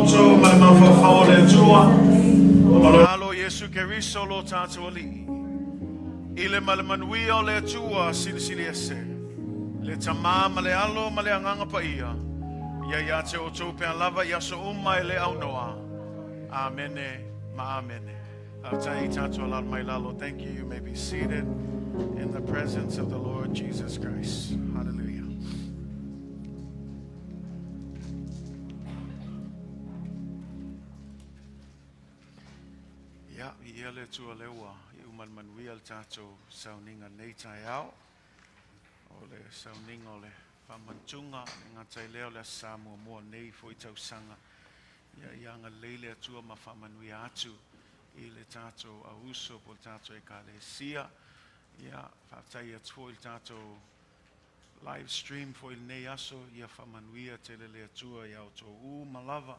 loto ma le mafaufau o le Atua, ma le Alo Iesu Keriso lo tatou Alii, i le ma le manuia o le Atua Silisili Ese, le Tamā ma le Alo ma le Agaga Paia, ia ia te outou pea lava i aso uma e le aunoa. Amene ma amene. Faafetai tatou alaala mai lalo. Thank you. You may be seated in the presence of the Lord Jesus Christ. Hallelujah. Ia, viia le Atua lea ua iu ma le manuia le tatou sauniga nei taeao. O le sauniga o le faamanatuga, le gata i lea o le Aso Sa muamua nei foi tausaga. Ia, ia agalelei le Atua ma faamanuia atu i le tatou auuso po o le tatou Ekalesia. Ia, faafetai atu foi i le tatou live stream foi i lenei aso, ia faamanuia tele le Atua iā outou uma lava,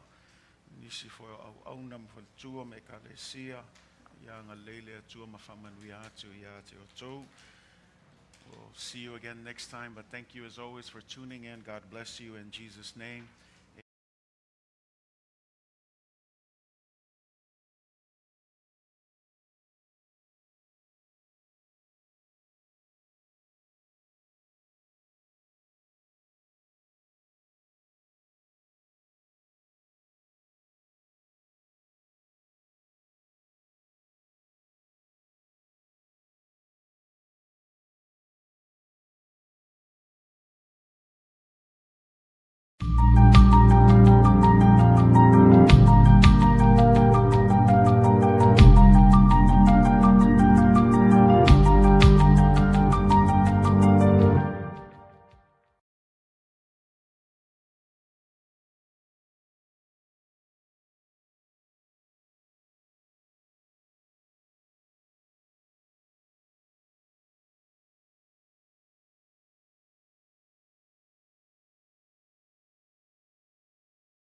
nisi foi o auauna ma faletua ma Ekalesia, ia agalelei le Atua ma faamanuia atu iā te outou. We'll see you again next time, but thank you as always for tuning in. God bless you in Jesus' name.